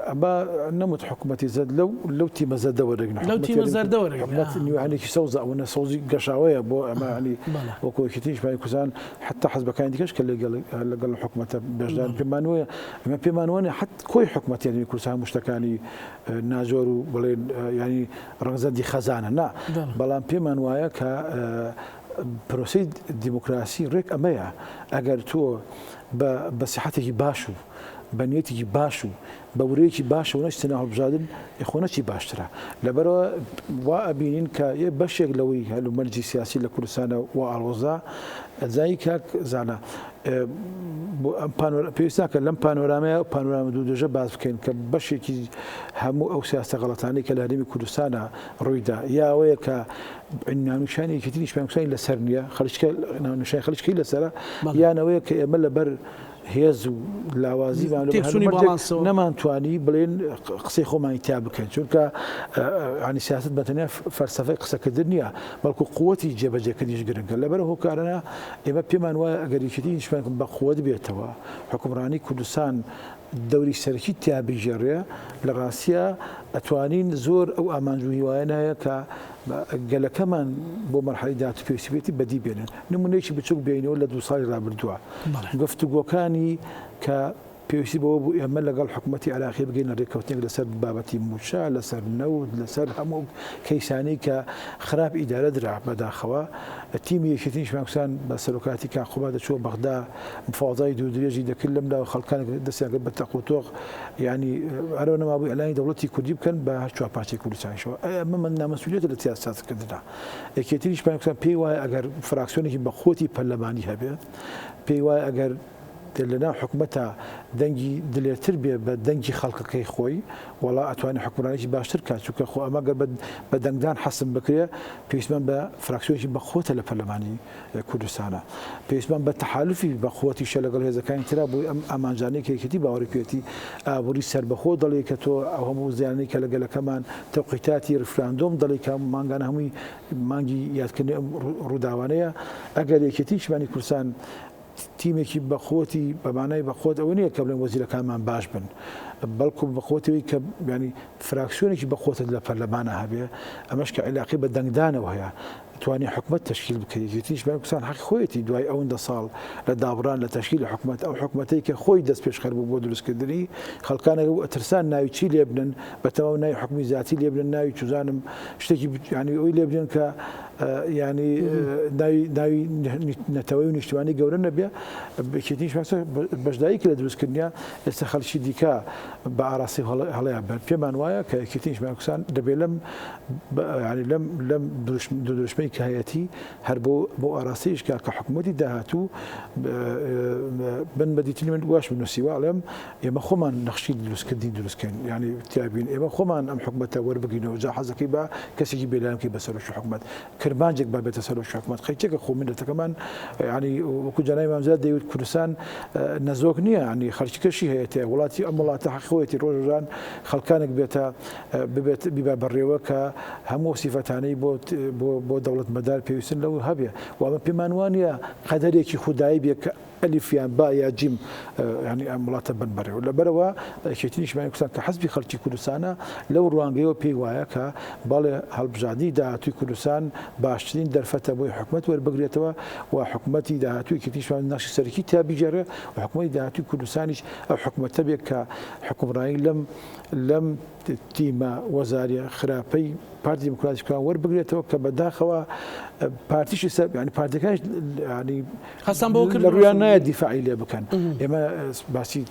ئەمە نەموت حکومەتی زەرد لەو لەو تیمە زەردە وەردەگرن لەو تیمە زەردە وەرەگرن حکومەت نیوانێکی سەوزە ئەوەنە سەوزی گەشاوەیە بۆ ئەمە ینی وەکو یەکێتی نیشتمانی کوردستان حتا حزبەکانی دیکەش کە لەگەڵ لەگەڵ حکومەتە بەشدار پێمان وایە ئەمە پێمان وانە حت کۆی حکومەتی هەرێمی کوردستان هەموو شتەکانی ناجۆر و بڵێن ینی ڕەنگزەردی خەزانە نا بەڵام پێمان وایە کە پرۆسەی دیموکراسی ڕێک ئەمەیە، ئەگەر تۆ بە بە سیحەتێکی باش و بە نیەتێکی باش و بە ورەیەکی باشەوە نەچیتە ناو هەڵبژاردن، ئێ خۆ نەچی باشترە. لەبەرئەوە وا ئەبینین کە یە بەشێک لەوەی هەلومەرجی سیاسی لە کوردستانە وا ئاڵۆزە، ئەزانی کاک زانا بۆ ئەم پانۆرا پێویست ناکات لەم پانۆرامەیە ئەو پانۆرامە دوودرێژە باس بکەین کە بەشێکی هەموو ئەو سیاسەتە غەڵەتانەی کە لە هەرێمی کوردستانە ڕوویدا یا ئەوەیە کە ناونیشانی یەکێتی نیشتمانی کوردستانی لەسەر نییە خەڵکە ناونیشانی خەڵکی لەسەرە یان ئەوەیە کە ئێمە لەبەر هێز و لاوازیمان نەمانتوانی بڵێن قسەی خۆمانی تیا بکەین چونکە ینی سیاست بە تەنیا فەلسەفەی قسەکردن نییە بەڵکو قوتی جێبەجێکردنیش گرنگە لەبەر هۆکارانە ئێمە پێمان وایە ئەگەر یەکێتی نیشتمانی بە قوت بێتەوە حکومڕانی کوردستان دەوری سەرەکی تیا بگێڕێ، لە ڕاستیا ئەتوانین زۆر ئەو ئامانج و هیوایانە هەیە کە گەلەکەمان بۆ مەرحەلەی داهاتوو پێویستی پێیەتی بەدی بێنن. نموونەیەکی بچووک بێینەوە لە دوو ساڵی ڕابردووە گفتوگۆکانی کە. پێویستی بەوە بوو ئێمە لەگەڵ حکومەتی عێراقی بگەینە رێککەوتنێک لەسەر بابەتی مووچە، لەسەر نەوت، لەسەر هەموو ئەو کەیسانەی کە خراپ ئیدارە درا. بەداخەوە تیمی یەکێتی نیشتمانی کوردستان بە سەرۆکایەتی کاک قوباد دەچووە بەغدا، مفاوەزای دوور درێژی دەکرد، لەم لاوە خەڵکانێک دەستیان کرد بە تەق و تۆق، یانی هەرەوە نەمابوو ئیعلانی دەوڵەتی کوردی بکەن بە هەر چوار پارچەی کوردستانیشەوە. ئەی ئەمە نامەسئولیەتە لە سیاسەتکردنا. یەکێتی نیشتمانی کوردستان پێی وایە ئەگەر فراکسیۆنێکی بەقوەتی پەرلەمانی هەبێ، پێی وایە ئەگەر لەناو حکومەتا دەنگی دلێرتر بێ بە دەنگی خەڵکەکەی خۆی وەڵا ئەتوانێ حوکمڕانیی باشتر کات چونکە خۆ ئەمە گەر بە دەنگدان حەسم بکرێ پێویستمان بە فراکسیۆنێکی بەقوەتە لە پەرلەمانی کوردستانە پێویستمان بە تەحالوفی بەقوەتیشە لەگەڵ هێزەکانی ترا بۆی ئەم ئامانجانەی کە یەکێتی باوەڕی پێیەتی ئابووری سەربەخۆ دەڵێ کە تۆ ئەو هەموو زیانەی کە لە گەلەکەمان تەوقیتاتی ڕیفراندۆم دەڵێ کە مانگانە هەمووی مانگی یادکردنی ئەم ڕووداوانەیە ئەگەر یەکێتی نیشتمانی کوردستان تیمێکی بەقوەتی بە مانای بەقوەت ئەوە نییە کە بڵێن وەزیرەکانمان باش بن بەڵکو بەقوەتەوەی کە ینی فراکسیۆنێکی بەقوەتت لە پەرلەمانە هەبێ ئەمەش کە عیلاقی بە دەنگدانەوە هەیە توانی حکومت تشکیل بکەیت یەکێتی نیشتمانی کوردستان حەقی خۆیەتی دوای ئەوەندە ساڵ لە دابڕان لە تشکیلی حکومت ئەو حکومەتەی کە خۆی دەست پێشخەر بوو بۆ دروستکردنی خەڵکانێک بوو ئەترسان ناوی چی لێبنن بە تەواو ناوی حکومی زیاتی لێبنن ناوی چوزانم شتێکی ینی ئەوی لێبنن کە یانی ناوی ناوی نەتەوەی و نیشتمانی گەورە نەبێ یەکێتی بەشداری کرد لە دروستکردنیا ئێستا خەڵکی دیکە بە ئاراستەی هەڵەیان بەر پێمان وایە کە یەکێتی نیشتمانی کوردستان دەبێ لەم ینی لەم لەم دروشمەی کە هەیەتی هەر بۆ بۆ ئاراستەیش کە کە حکوومەتی داهاتوو بن بە دیتنی من واش بنووسیوە ئەڵێم ئێمە خۆمان نەخشی دروستکردنی دروستکەین یانی تیابین ئێمە خۆمان ئەم حکومەتە وەربگرینەوە جا حەزەکەی با کەسێکی بێلایەن بکەی بە سەرۆکی حکومەت کرمانجێک با بێتە سەرۆکی حکومەت قەیچێکە خۆ میللەتەکەمان یانی وەکو جەنابی مامجلال دەیوت کوردستان نەزۆک نییە ینی خەڵکیکەشی هەیە تێ وڵاتی ئەم وڵاتە حەقی خۆیەتی ڕۆژ ڕۆژان خەڵکانێک بێتە ببێت بیبا بەڕێوە کە هەموو سیفەتانەی بۆ بۆ بۆ دەوڵەتمەدار پێویستن لەو هەبێ و ئەمە پێمان وانە قەدەرێکی خودایی بێ کە ئەلیف یان با یا جیم یانی ئەم وڵاتە بن بەڕێوە. لەبەرئەوە یەکێتی نیشتمانی کوردستان کە حزبی خەڵکی کوردستانە لەو ڕوانگەیەوە پێی وایە کە بەڵێ هەڵبژاردنی داهاتووی کوردستان باشترین دەرفەتە بۆی حکومەت وەربگرێتەوە و حکومەتی داهاتووی یەکێتی نیشتمانی نەخشی سەرەکی تیا بگێڕێ و حکومەتی داهاتووی کوردستانیش ئەو حکومەتە بێت کە حوکمڕانی لەم لەم تیمە وەزاریە خراپەی پارتی دیموکراتی کوردستان وەربگرێتەوە کە بەداخەوە پارتیشی سەر ینی پارتەکانیش ینی هەستان بەوە کرد لە ڕویان نایە دیفاعی لێ بکەن ئێمە باسی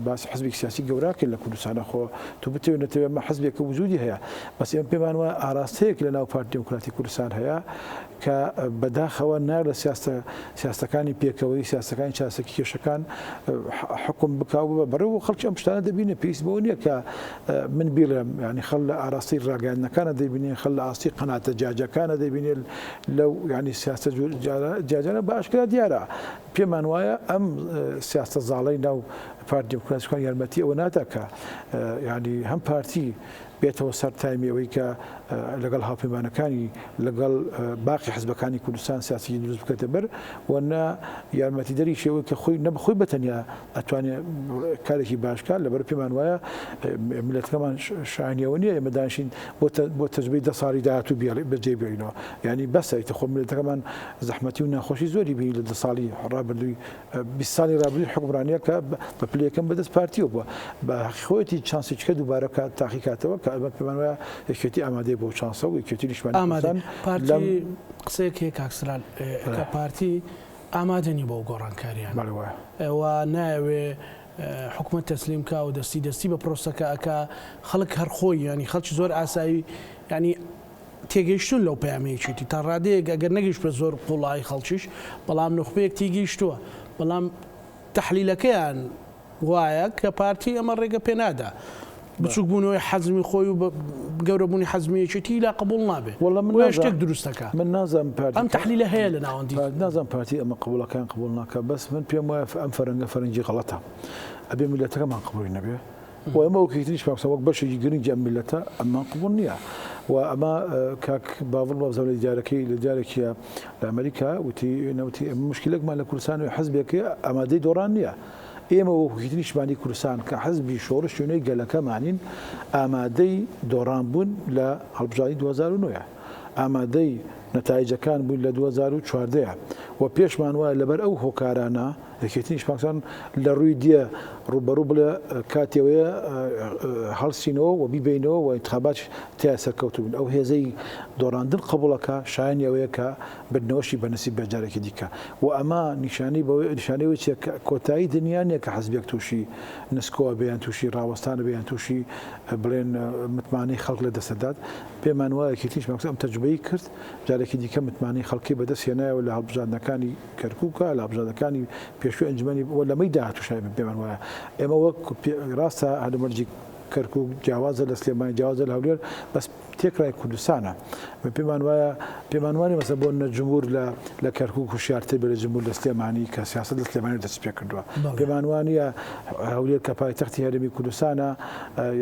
باسی حزبێکی سیاسی گەورە کرد لە کوردستانە خۆ تو بتەوێت نەتەوێت ئەمە حزبێکە وجودی هەیە بەس ئێمە پێمان وایە ئاراستەیەک لە ناو پارتی دیموکراتی کوردستان هەیە کە بەداخەوە نار لە سیاستە سیاستەکانی پێکەوەی سیاستەکانی چارەسەری کێشەکان حکوم بکا و ببە بەڕێوە و خەڵکی ئەم شتانە دەبینێ پێویست بەوە نییە کە من بیڵێم ینی خەڵ لە ئاراستەی ڕاگەیاندنەکانە دەبینێ خەڵ لە ئاستی قەناتە جیاجیاکانە دەبینێ لەو ینی سیاستە جیاجیانە بە ئاشکرا دیارە پێمان وایە ئەم سیاستە زاڵەی ناو پارتی دیموکراتیکان یارمەتی ئەوە نادا کە ینی هەم پارتی بێتەوە سەر تایمی ئەوەی کە لەگەڵ هاوپەیمانەکانی لەگەڵ باقی حزبەکانی کوردستان سیاسەتی دروست بکەێتە بەر و نە یارمەتیدەریشی ئەوەی کە خۆی نە بەخۆی بەتەنیا ئەتوانێ کارێکی باش بکات لەبەر پێمان وایە میللەتەکەمان شایانی ئەوە نییە ئێمە دانیشین بۆ تەجروبەی دە ساڵی داهاتوو بەجێ بێڵینەوە یانی بەسە ئیتر خۆ میللەتەکەمان زەحمەتی و ناخۆشی زۆری بینی لە دە ساڵی ڕابردووی 20 ساڵی ڕابردووی حوکمڕانییە کە بە پلەی یەکەم بەدەست پارتیەوە بووە بە هەقی خۆیەتی چانسێکی کە دووبارە بکات تاقی کاتەوە کە ئەمە پێمان وایە یەکێتی ئامادەیە بۆ چانسە و یەکێتی نیشتمانی ئامادە کوردستان پارتی لەم قسەیەک هەیە کاک سلال کە پارتی ئامادە نیە بەو گۆڕانکاریانە بەڵێ وایە. و نایەوێ حکومەت تەسلیم کا و دەستی دەستی بە پرۆسەکە ئەکا خەڵک هەر خۆی یانی خەڵکی زۆر ئاسایی یانی تێگەیشتوون لەو پەیامەی یەکێتی تا ڕادەیەک ئەگەر نەگەیشتبێت زۆر قوڵایی خەڵکیش بەڵام نوخبەیەک تیگەیشتووە بەڵام تەحلیلەکەیان وایە کە پارتی ئەمە ڕێگە پێ نادا بچوک بوونەوەی حەزمی خۆی و گەورەبوونی حەزمی یەکێتی لا قبوڵ نابێ وەڵا من بۆیە شتێک نازانم دروست دەکا من نازانم پارتی ئەم تەحلیلە هەیە لە ناوەندی نازانم پارتی ئەمە قبوڵەکە یان قبوڵ ناکا بەس من پێم وایە ئەم فەرەنگە فەرەنگی غەڵەتە ئەبێ میللەتەکەمان قبوڵی نەبێ و ئێمە وەک یەکێتی نیشتمانی وەک بەشێکی گرنگی ئەم میللەتە ئەممان قبوڵ نییە و ئەمە کاک باڤڵ وابزانم لە دیدارەکەی لە دیدارێکیە لە ئەمریکا وتی نەوتی ئێمە مشکلێکمان لە کوردستان و حزبێک هەیە ئامادەی دۆڕان نییە ئێمە وەک یەکێتی نیشتمانی کوردستان کە حزبی شۆڕشی نوێی گەلەکەمانین ئامادەی دۆڕان بوون لە هەڵبژاردنی 2009 ئامادەی نەتایجەکان بووین لە 2014. و پێشمان وایە لەبەر ئەو هۆکارانە یەکێتی نیشتمانکان لە ڕووی دیە ڕووبەڕوو بڵێ کاتی ئەوەیە هەڵسینەوە و بیبەینەوە و ئینتخابات تیا سەرکەوتوو بین. ئەو هێزەی دۆڕاندن قبوڵەکە شایەنی ئەوەیە کە بردنەوەشی بە نسیب بێت جارێکی دیکە و ئەمە نیشانەی بەوەی نیشانەی ئەوەی چیە کە کۆتایی دنیا نییە کە حزبێک تووشی نسکۆ بێ یان تووشی ڕاوەستان بێ یان تووشی بڵێن متمانەی خەڵک لە دەست دەدات. پێمان وایە یەکێتی نیشتمانکان ئەم تەجروبەی کرد جارێکی دیکە متمانەی خەڵکی بەدەست هێنایەوە لە هەڵبژاردنەکانی کەرکوکە لە هەڵبژاردنەکانی پێشووی ئەنجومەنی و لەمەی داهاتووش پێمان وایە ئێمە وەک ڕاستە هەلومەرجی کەرکوک جیاوازە لە سلێمانی جیاوازە لە هەولێر بەس تێکڕای کوردستانە من پێمان وایە پێمان وانە مەسە بۆ نە جمهور لە لە کەرکوک هوشیارتر بێ لە جمهور لە سلێمانی کە سیاست لە سلێمانی دەست پێ کردووە پێمان وانە هەولێر کە پایتەختی هەرێمی کوردستانە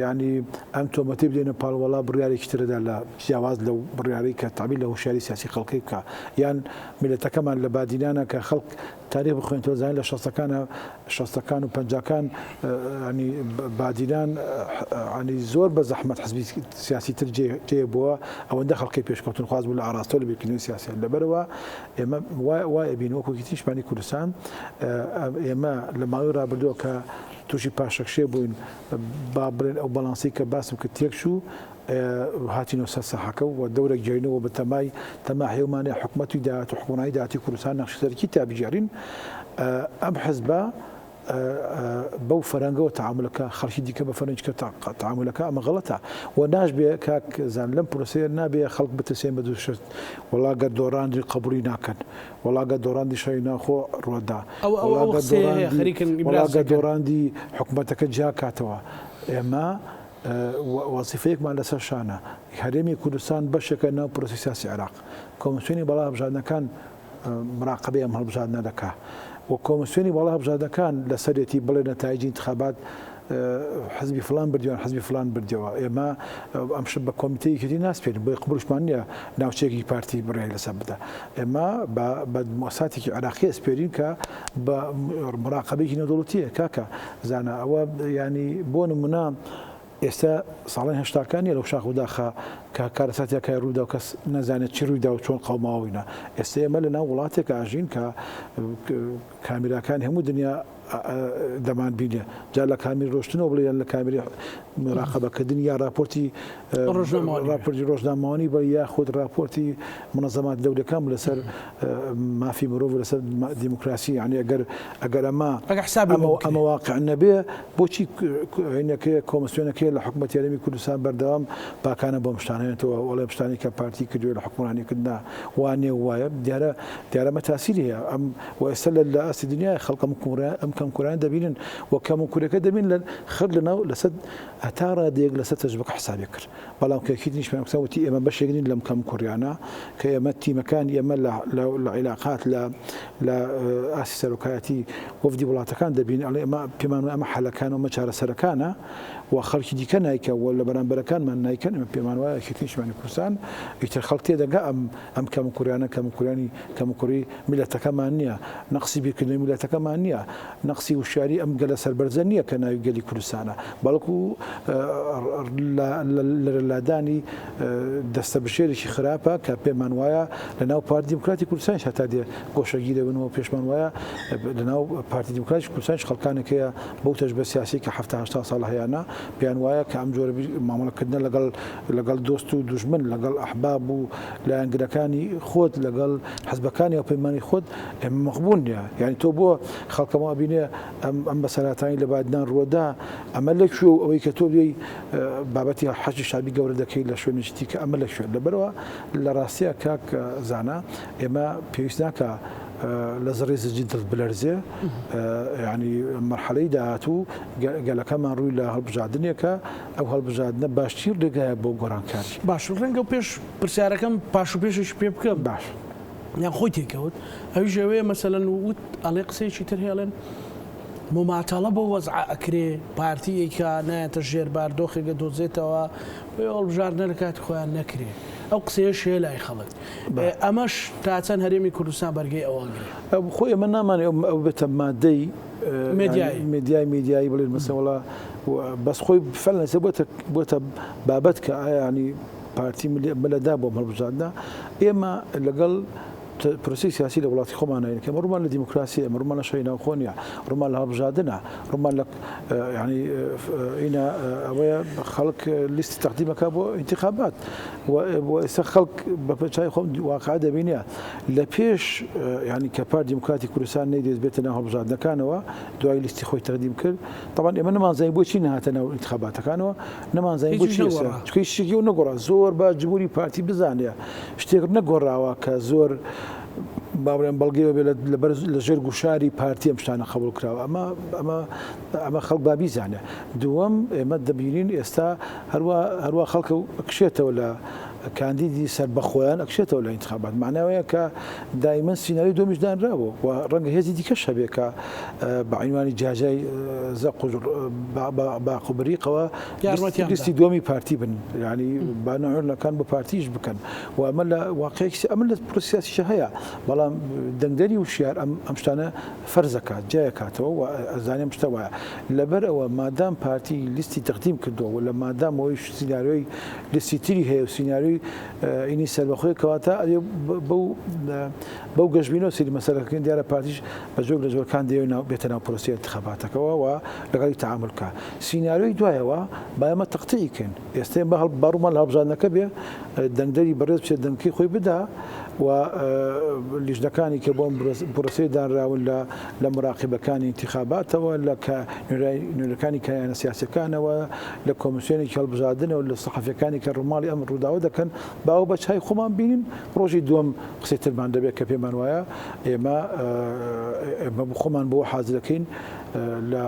ینی ئەم تۆمەتی بدەینە پاڵ وەڵا بڕیارێکی تردا لە جیاواز لەو بڕیارەی کە تابی لە هوشیاری سیاسی خەڵکی بکە یان میللەتەکەمان لە بادینانە کە خەڵک تاریخ بخوێنتەوە زانین لە شەستەکانە شەستەکان و پەنجاکان ینی بادینان ینی زۆر بە زەحمەت حزبی سیاسی تر جێ بووە ئەوەندە خەڵکی پێشکەوتن خواز بوو لە ئاراستە لە بیرکردنەوەی سیاسی لەبەرەوە ئێمە وای ئەبین وەکو یەکێتی کوردستان ئێمە لە ماوەی ڕابردووە کە تووشی پاشەکشێ بووین با بڵێن ئەو بەڵانسی کە باسم کرد تێکچوو هاتینەوە سەر ساحەکە و دەورە گێرینەوە بە تەمای تەماحی ئەومانەیە حکومەتی داهات و حکومڕانی داهاتی کوردستان نەخشی سەرەکی تا بگێڕین ئەم حزبە بەو فەرەنگەوە تەعامولەکە خەڵکی دیکە بە فەرەنگی کە تەعامولەکە ئەمە غەڵەتە و ناشبێ کاک زان لەم پرۆسەیە نابێ خەڵک بترسێن بە دوو شت وەڵا گەر دۆڕاندی قبوڵی ناکەن وەڵا گەر دۆڕاندی شەڕی ناوخۆ ڕوەدا ئەو ئەو وەڵا ئەو گەر قسەیە هەیە دۆڕاندی خەریکن وەڵا ئیبراز گەر دەکەن. دۆڕاندی حکومەتەکە جیا کاتەوە ئێمە وەزیفەیەکمان لەسەر شانە، هەرێمی کوردستان بەشێکە ناو پرۆسەی سیاسی عێراق، کۆمسیۆنی باڵای هەڵبژاردنەکان مراقەبەی ئەم هەڵبژاردنە دەکا و کۆمسیۆنی باڵای هەڵبژاردنەکان لەسەرێتی بڵێ نەتایجی ئینتخابات حزبی فلان بردیان حزبی فلان بردیەوە ئێمە ئەم شت بە کۆمیتەی یەکێتی ناسپێرین بۆیە قبوڵشمان نییە ناوچەیەکی پارتی بڕیاری لەسەر بدا ئێمە بە موساتێکی عێراقی ئەسپێرین کە بە مراقەبەیەکی نێودەوڵەتیە کاکە زانا ئەوە یانی بۆ نمونە ئێستا ساڵانی هەشتاکان نیە لەو شاخ و داخە کە کارەساتێک هەیە ڕوودا و کەس نەزانێت چی ڕوویدا و چۆن قەوماوینە ئێستا ئێمە لە ناو وڵاتێک ئاژین کە کامیراکانی هەموو دنیا دەمان بینێ جا لە کامیری ڕۆشتنەوە بڵێ یان لە کامیری مراقەبەکردن یا راپۆرتی راپۆرتی ڕۆژنامەوانی بە یاخود راپۆرتی منەزەمات دەولەکان لەسەر مافی مرۆڤ لەسەر دیموکراسی یعنی ئەگەر ئەگەر ئەمە ئەمە واقع نەبێ بۆچی هینەکەی کۆمسیۆنەکەی لە حکوومەت هەرێمی کوردستان بەردەوام پاکانە بۆم شتانێتەوە وەڵێ شتانی کە پارتی کردووە لە حکومڕانی کردنا وانێ وایە دیارە دیارە مەتاسیری هەیە ئەم و ئێستا لە ئاستی دنیای خەڵک ئەم کوڕە ئەم کەم کوران دەبینن و کەم و کورەکە دەبین لە خەر لە ناو لەسەر هەتا ڕادەیەک لەسەر تەجروبەکە حسابی کرد بەڵام کە یەکێتی نیشتمانی کوردستان وتی ئێمە بەشێک نین لەم کەم کوڕیانە کە ئێمە تیمەکانی ئێمە لە لە عیلاقات لە لە ئاستی سەرۆکایەتی وەفدی وڵاتەکان دەبین ئەڵێ ئێمە پێمان وایە ئەمە حەلەکان و ئەمە چارەسەرەکانە و خەڵکی دیکە نایکە و لە بەرامبەرەکانمان نایکەن ئێمە پێمان وایە یەکێتی نیشتمانی کوردستان ئیتر خەڵک تێدەگا ئەم ئەم کەموکوڕیانە کەموکوڕیانی کەموکوڕی میللەتەکەمان نییە، نەقسی بیرکردنەوەی میللەتەکەمان نییە، نەقسی وشیاری ئەم گەلە سەربەرزە نییە کە ناوی گەلی کوردستانە، بەڵکو لە لادانی دەستەبژێرێکی خراپە کە پێمان وایە لە ناو پارتی دیموکراتی کوردستانیش هەتا دێ گۆشەگیر دەبن و پێشمان وایە لە ناو پارتی دیموکراتی کوردستانیش خەڵکانێک هەیە بەو تەجروبە سیاسی کە 70 80 ساڵە هەیانە پێیان وایە کە ئەم جۆرە مامەڵەکردنە لەگەڵ لەگەڵ دۆست و دوژمن، لەگەڵ ئەحباب و لایەنگرەکانی خۆت، لەگەڵ حزبەکانی هاوپەیمانی خۆت ئێمە مەقبوول نییە. یانی تۆ بۆ خەڵکەمە ئەبینێ ئەم ئەم بەسەرهاتانی لە بادینان ڕووەدا ئەمە لە کوێ و ئەوەی کە تۆ بێی بابەتی حەشدی شەعبی گەورە دەکەی لە شوێنێکی دیکە ئەمە لە کوێ؟ لەبەرئەوە لە ڕاستیا کاک زانا ئێمە پێویست ناکا لە زڕی زجی دڵت بلەرزێ یانی مەرحەلەی داهاتوو گەلەکەمان ڕووی لە هەڵبژاردنێکە ئەو هەڵبژاردنە باشترین ڕێگایە بۆ گۆڕانکاری. باش ڕەنگە پێش پرسیارەکەم پاش و پێشێکی پێ بکەم. باش. یان خۆی تێکەوت ئەویش ئەوەیە مەسەلەن وت ئەڵێ قسەیەکی تر هەیە ئەڵێن مماتەڵە بەو وەزعە ئەکرێ پارتی ئەیکا نایەتە ژێر بار دۆخێک ئەدۆزێتەوە بۆیە هەڵبژاردنە لە کاتی خۆیان نەکرێ ئەو قسەیەش هەیە لای خەڵک ئەمەش تا چەند هەرێمی کوردستان بەرگەی ئەوە ئەگرێ؟ خۆ ئێمە نامانەوێ ئەو بێتە مادەی میدیایی میدیای میدیایی بڵێن مەسەلەن وەڵا بەس خۆی فعلا ئێستا بۆتە بۆتە بابەت کە ئایا ینی پارتی ملەدا بۆ هەڵبژاردنە ئێمە لەگەڵ پرۆسەی سیاسی لە وڵاتی خۆمان نین کە ڕوومان لە دیموکراسی ئەمە ڕوومان لە شەڕی ناوخۆ نییە ڕوومان لە هەڵبژاردنە ڕوومان لە ینی ئینە ئەوەیە خەڵک لیستی تەقدیمەکە بۆ ئینتخابات و ئێستا خەڵک بە پێچای خۆم واقع دەبینە لە پێش ینی کە پار دیموکراتی کوردستان نەیدێت بێتە ناو هەڵبژاردنەکانەوە دوای لیستی خۆی تەقدیم کرد تەبعەن ئێمە نەمانزانی بۆچی نەهاتە ناو ئینتخاباتەکانەوە نەمانزانی بۆچی ئێستا چونکە هیچ شتێکی نەگۆڕا زۆر با جمهوری پارتی بزانێ شتێک نەگۆڕاوە کە زۆر با بڵێم بەڵگەیەوە بێ لەبەر لە ژێر گوشاری پارتی ئەم شتانە قبوڵ کراوە ئەمە ئەمە ئەمە خەڵک با بیزانێ دووەم ئێمە دەبینین ئێستا هەروە هەروە خەڵکە کشێتەوە لە کاندیدی سەربەخۆیان ئەکشێتەوە لە ئینتخابات مەعنای ئەوەیە کە دایمەن سیناریۆی دووەمیش دانرابوو و ڕەنگە هێزی دیکەش هەبێ کە بە عینوانی جیاجیای زەق و باق و بریقەوە لیستی دووەمی پارتی بن یعنی با نەعورنەکان بۆ پارتیش بکەن و ئەمە لە واقعێکی ئەمە لە پرۆسەی سیاسیشە هەیە بەڵام دەنگدەری وشیار ئەم ئەم شتانە فەرزەکات جیاکاتەوە و ئەزانێ ئەم شتە وایە لەبەر ئەوە مادام پارتی لیستی تەقدیم کردووە و لە مادام ئەوەی سیناریۆی لیستی تری هەیە و سیناریۆی ئینی سەربەخۆی کەواتە ئەبێ بەو بەو گەشبینەوە سەیری مەسەلەکە بکەین دیارە پارتیش بە جۆرێک لە جۆرەکان دەیەوێت ناو بێتە ناو پرۆسەی ئینتخاباتەکەوە و لەگەڵی تەعامول بکا سیناریۆی دوایەوە با ئێمە تەقتیعی کەین ئێستا ئێمە با ڕوومان لە هەڵبژاردنەکە بێ دەنگدەری بەڕێز بچێت دەنگەکەی خۆی بدا و لیژنەکانی کە بۆ پرۆسەی دانراون لە لە مراقیبەکانی ئینتخاباتەوە لە نوێنەرەکانی کایانە سیاسیەکانەوە لە کۆمیسیۆنێکی هەڵبژاردنەوە لە سەحەفیەکانی کە ڕووماڵی ئەم ڕووداوە دەکەن باوە بە چای خۆمان بینین ڕۆژی دووەم قسەی ترمان دەبێت کە پێمان وایە ئێمە ئێمە خۆمان بۆ حازرەکەین لە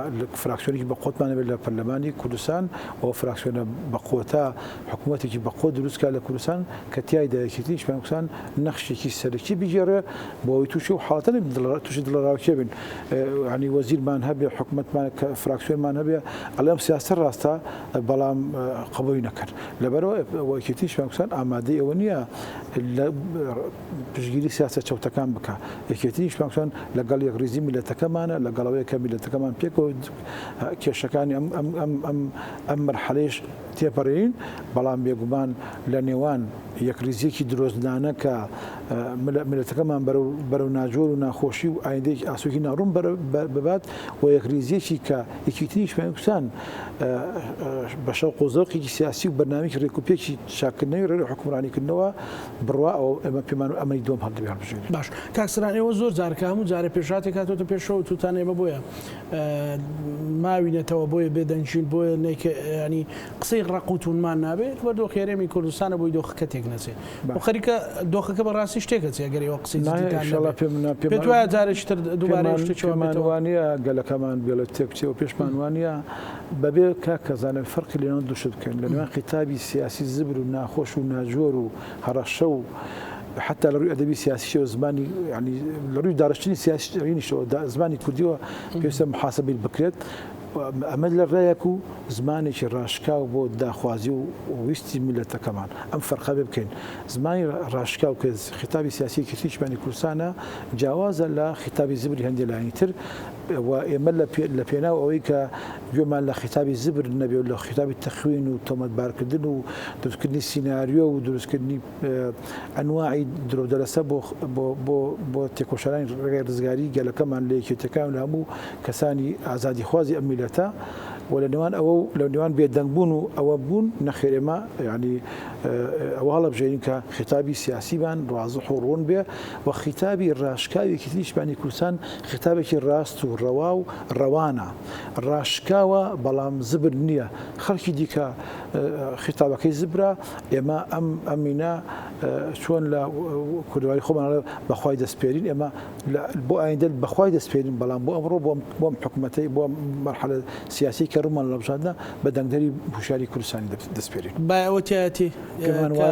فراکسیۆنێکی بەقوەتمان هەبێت لە پەرلەمانی کوردستان و فراکسیۆنە بەقوەتە حکوومەتێکی بەقوەت دروست کا لە کوردستان کە تیایدا یەکێتی نیشتمانی کوردستان نەخشێکی سەرەکی بگێڕێ بۆ ئەوەی تووشی ئەو حاڵەتە نەبین تووشی دڵەڕاوکێ بین یانی وەزیرمان هەبێ حکوومەتمان فراکسیۆنمان هەبێ ئەڵێ ئەم سیاسەتە ڕاستە بەڵام قبوڵی نەکەن لەبەرئەوە یەکێتی نیشتمانی کوردستان ئامادەی ئەوە نییە لە پشتگیری سیاسە چەوتەکان بکا یەکێتی نیشتمانی کوردستان لەگەڵ یەکڕیزی میللەتەکەمانە لەگەڵ ئەوەیە کە میللەتەکەمان پێکەوە کێشەکانی ئەم ئەم ئەم ئەم ئەم مەرحەلەیش تێپەڕێنین، بەڵام بێگومان لە نێوان یەکڕیزییەکی درۆزنانە کە میللەتەکەمان بەرەو ناجۆر و ناخۆشی و ئایندەیەکی ئاسۆیەکی ناڕوون ببات و یەکڕیزییەکی کە یەکێتی نیشتمانی کوردستان بە شەوق و زەوقێکی سیاسی و بەرنامەیەکی ڕێکوپێکی چاککردنەوەی ڕێڕەوی حوکمڕانیکردنەوە بڕوا ئەوە ئێمە پێمان ئەمەی دووەم هەڵدەبێ هەڵبژێرین. باش کاک سەران ئێوە زۆر جار کە هەموو جارێ پێشهاتێک هاتۆتە پێشەوە وتوتان ئێمە بۆیە ماوینەتەوە بۆیە بێدەنگین بۆیە ینی قسەی ڕق و توونمان نابێت لەبەر دۆخی هەرێمی کوردستانە بۆی دۆخەکە تێک نەچێ و خەریکە دۆخەکە بەڕاستی شتێک ئەچێ ئەگەر ئێوە قسەی جدیتان نەبێت پێت وایە جارێکی تر دووبارە شتێکی وا پێمان بێتەوە؟ وانییە گەلەکەمان بێڵێت تێک بچێ و پێشمان وانییە بەبێ کاک کەزانە فەرقی لەنێوان دوو شت بکەین لەنێوان خیتابی سیاسی زبر و ناخۆش و ناجۆر و هەڕەشە و حتا لە ڕووی ئەدەبی سیاسیشەوە زمانی یعنی لە ڕووی داڕشتنی سیاسیشەوە زمانی کوردیەوە پێویستە محاسبەی بکرێت ئەمە لە ڕێیەک و زمانێکی ڕاشکاو بۆ داخوازی و ویستی میللەتەکەمان ئەم فەرقە بێ بکەین زمانی ڕاشکاو کە خیتابی سیاسی یەکێتی نیشتمانی کوردستانە جیاوازە لە خیتابی زبری هەندێ لایەنی تر و ئێمە لە پێناو ئەوەی کە گوێمان لە خیتابی زبر نەبێ و لە خیتابی تەخوین و تۆمەتبارکردن و دروستکردنی سیناریۆ و دروستکردنی ئەنواعی درۆودەلەسە بۆ بۆ بۆ بۆ تێکۆشەرانی ڕێگای ڕزگاری گەلەکەمان لە یەکێتیەکان و لە هەموو کەسانی ئازادیخوازی ئەم میللەتە و لە نێوان ئەوە و لە نێوان بێدەنگ بوون و ئەوە بوون نەخێر ئێمە یانی ئەوە هەڵەبژێرین کە خیتابی سیاسیمان ڕازح و ڕوون بێ و خیتابی ڕاشکاوی یەکێتی نیشتمانی کوردستان خیتابێکی ڕاست و ڕەوا و ڕەوانە ڕاشکاوە بەڵام زبر نییە خەڵکی دیکە خیتابەکەی زبرە ئێمە ئەم ئەمینە چۆن لە کوردەواری خۆمان ئەڵێ بەخوای دەسپێرین ئێمە بۆ ئایندە بەخوای دەسپێرین بەڵام بۆ ئەمڕۆ بۆم حکوومەتەی بۆ مەرحەلە سیاسی کە ڕوومان لە بە دەنگدەری هوشیاری کوردستانی دەسپێرین. با ئەوە تیایەتی کە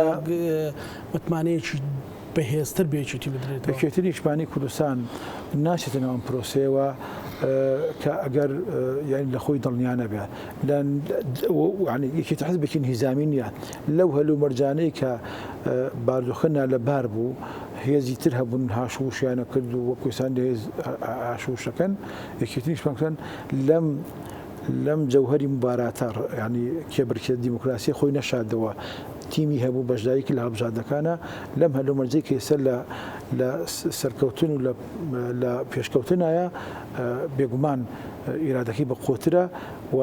متمانەیەکی بەهێزتر بە یەکێتی بدرێتەوە. یەکێتی نیشتمانی کوردستان ناچێتە ناو ئەم پرۆسەیەوە کە ئەگەر یانی لە خۆی دڵنیا نەبێ یانی یەکێتی حزبێکی نیزامی نییە لەو هەلومەرجانەی کە باردۆخە نالەبار بوو هێزی تر هەبوون هاش وشیانە کرد و وەکو ئێستا هێز هاش وشەکەن یەکێتی نیشتمانی کوردستان لەم لەم جەوهەری موباراتە یانی کێبڕکێ دیموکراسیە خۆی نەشاردەوە. تیمی هەبوو بەشداری کرد لە هەڵبژاردنەکانە لەم هەلومەرجەی کە ئێستا لە لە سەرکەوتن و لە لە پێشکەوتنایە بێگومان ئیرادەکەی بە قوترە و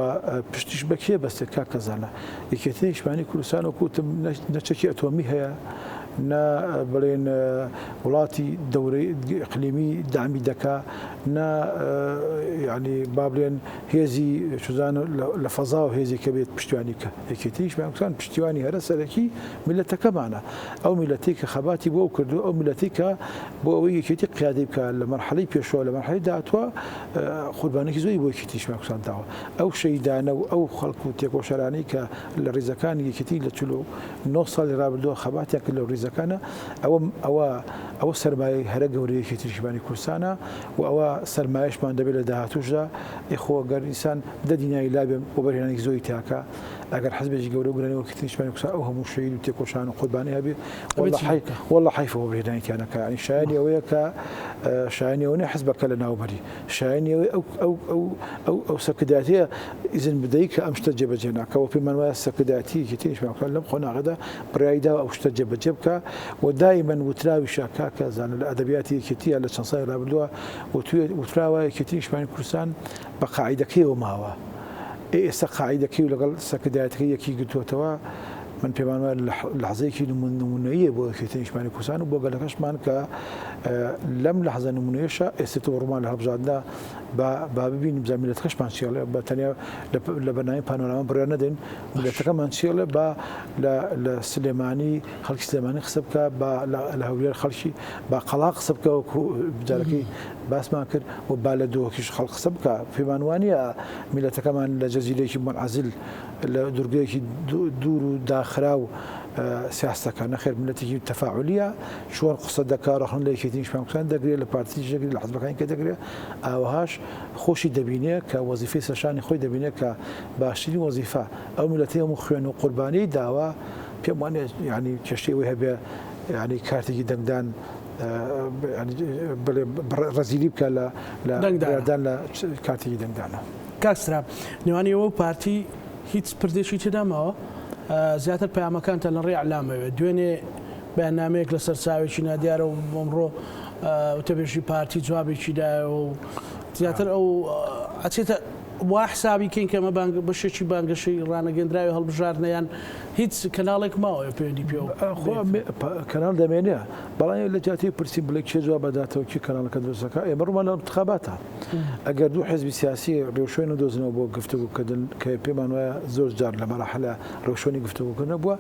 پشتیش بە کێ بەستێت کاکە زانا یەکێتی نیشتمانی کوردستان وەکو وتم نە چەکی ئەتۆمی هەیە نە بڵێن وڵاتی دەورەی ئیقلیمی دامی دەکا نە یعنی با بڵێن هێزی چزان لە فەزا و هێزی کە بێت پشتیوانی بکە یەکێتی نیشتمانی کوردستان پشتیوانی هەرە سەرەکی میلەتەکەمانە ئەو میلەتی کە خەباتی بۆ کردو ئەو میلەتی کە بۆ ئەوەی یەکێتی قیادەی بکە لە مەرحەلەی پێشەوە لە مەرحەلەی داهاتوە قوربانێکی زۆری بۆ یەکێتی نیشتمانی کوردستان داوە ئەو شەهیدانە و ئەو خەڵک و تێکۆشەرانەی کە لە ڕیزەکانی یەکێتی لە 49 ساڵی ڕابردووە خەباتیان کرد لەو ڕیزەکانە ئەوە ئەوە ئەوە سەرمایەی هەرە گەورەی یەکێتی نیشتمانی کوردستانە و ئەوە سەرمایەشمان دەبێت لە داهاتووشدا. ئێ خۆ گەر ئینسان دە دیناری لابێ وەبەرهێنانێکی زۆری تیاکا، ئەگەر حزبێکی گەورە و گرانی وەک یەکێتی نیشتمانی کوردستان ئەو هەموو شەهید و تێکۆشان و قوربانی هەبێ، ئەبێ چی بکا؟ وەڵڵا حەیفە وەبەرهێنانی تیا نەکا. یانی شایەنی ئەوەیە کە شایەنی ئەوە نییە حزبەکە لەناو بەری، شایەنی ئەوەیە ئەو ئەو ئەو ئەو ئەو سەرکردایەتییە ئیزن بدەی کە ئەم شتە جێبەجێ ناکا و پێمان وایە سەرکردایەتی یەکێتی نیشتمانی کوردستان لەم قۆناغەدا بڕیاری داوە ئەو شتە جێبەجێ بکا و دایمەن وتراویشە کاکە زانا لە ئەدەبیاتی یەکێتییە لە چەند ساڵی ڕابردووە وتراوە یەکێتی نیشتمانی کوردستان بە قاعیدەکەیەوە ماوە ئێ ئێستا قاعیدەکەی و لەگەڵ سەرکردایەتەکەی یەکی گرتووەتەوە من پێمان وایە لەحزەیەکی نمونەییە بۆ یەکێتی نیشتمانی کوردستان و بۆ گەلەکەشمان کە لەم لەحزە نمونەیەشە ئێستا تۆ ڕوومان لە هەڵبژاردنە با با ببینین بزانین میللەتەکەشمان چی ئەڵێ بە تەنیا لە بەرنامەی پانۆراما بڕیار نەدەین میللەتەکەمان چی ئەڵێ با لە لە سلێمانی خەڵکی سلێمانی قسە بکە با لە هەولێر خەڵکی با قەڵا قسە بکە وەکو جارەکەی باسمان کرد و با لە دهۆکیش خەڵک قسە بکە پێمان وانە میللەتەکەمان لە جەزیرەیەکی منعزل لە دورگەیەکی دوور و داخراو سیاستەکە نەخێر میللەتێکی تەفاعولیە چۆن قسە دەکا ڕەخنە لە یەکێتی نیشتمانی کوردستان دەگرێت لە پارتیش دەگرێت لە حزبەکانی کە دەگرێت ئاوەهاش خۆشی دەبینێ کە وەزیفەی سەرشانی خۆی دەبینێ کە باشترین وەزیفە ئەو میللەتەی هەموو خوێن و قوربانی داوە پێم وانیە یانی کێشەی ئەوەی هەبێ یانی کارتێکی دەنگدان بڵێ ڕەزیلی بکە لە دەنگدان لە کارتێکی دەنگدانە. کاک سترا نێوانی ئێوە و پارتی هیچ پردێکی تێدا ماوە؟ زیاتر پەیامەکانتان لە ڕێی ئیعلامەوێ دوێنێ بەیاننامەیەک لەسەر چاوێکی نادیارە و ئەمڕۆ وتەبێژی پارتی جوابێکی دایەوە و زیاتر ئەو ئەچێتە وا حسابی کەین کە ئەمە بانگ بەشێکی بانگەشەی ڕانەگەندراوی هەڵبژاردنە یان هیچ کەناڵێک ماوە پەیوەندی پێوە خۆ کەناڵ دەمێنێ بەڵام لە جیاتی پرسی بڵێ کێ جواب بەداتەوە کێ کەناڵەکە دروست دەکا ئێمە ڕوومان لە انتخاباتە ئەگەر دوو حزبی سیاسی ڕێوشوێن نەدۆزنەوە بۆ گفتوگۆکردن کە پێمان وایە زۆر جار لە مەراحلە ڕێوشوێنی گفتوگۆکردن نەبووە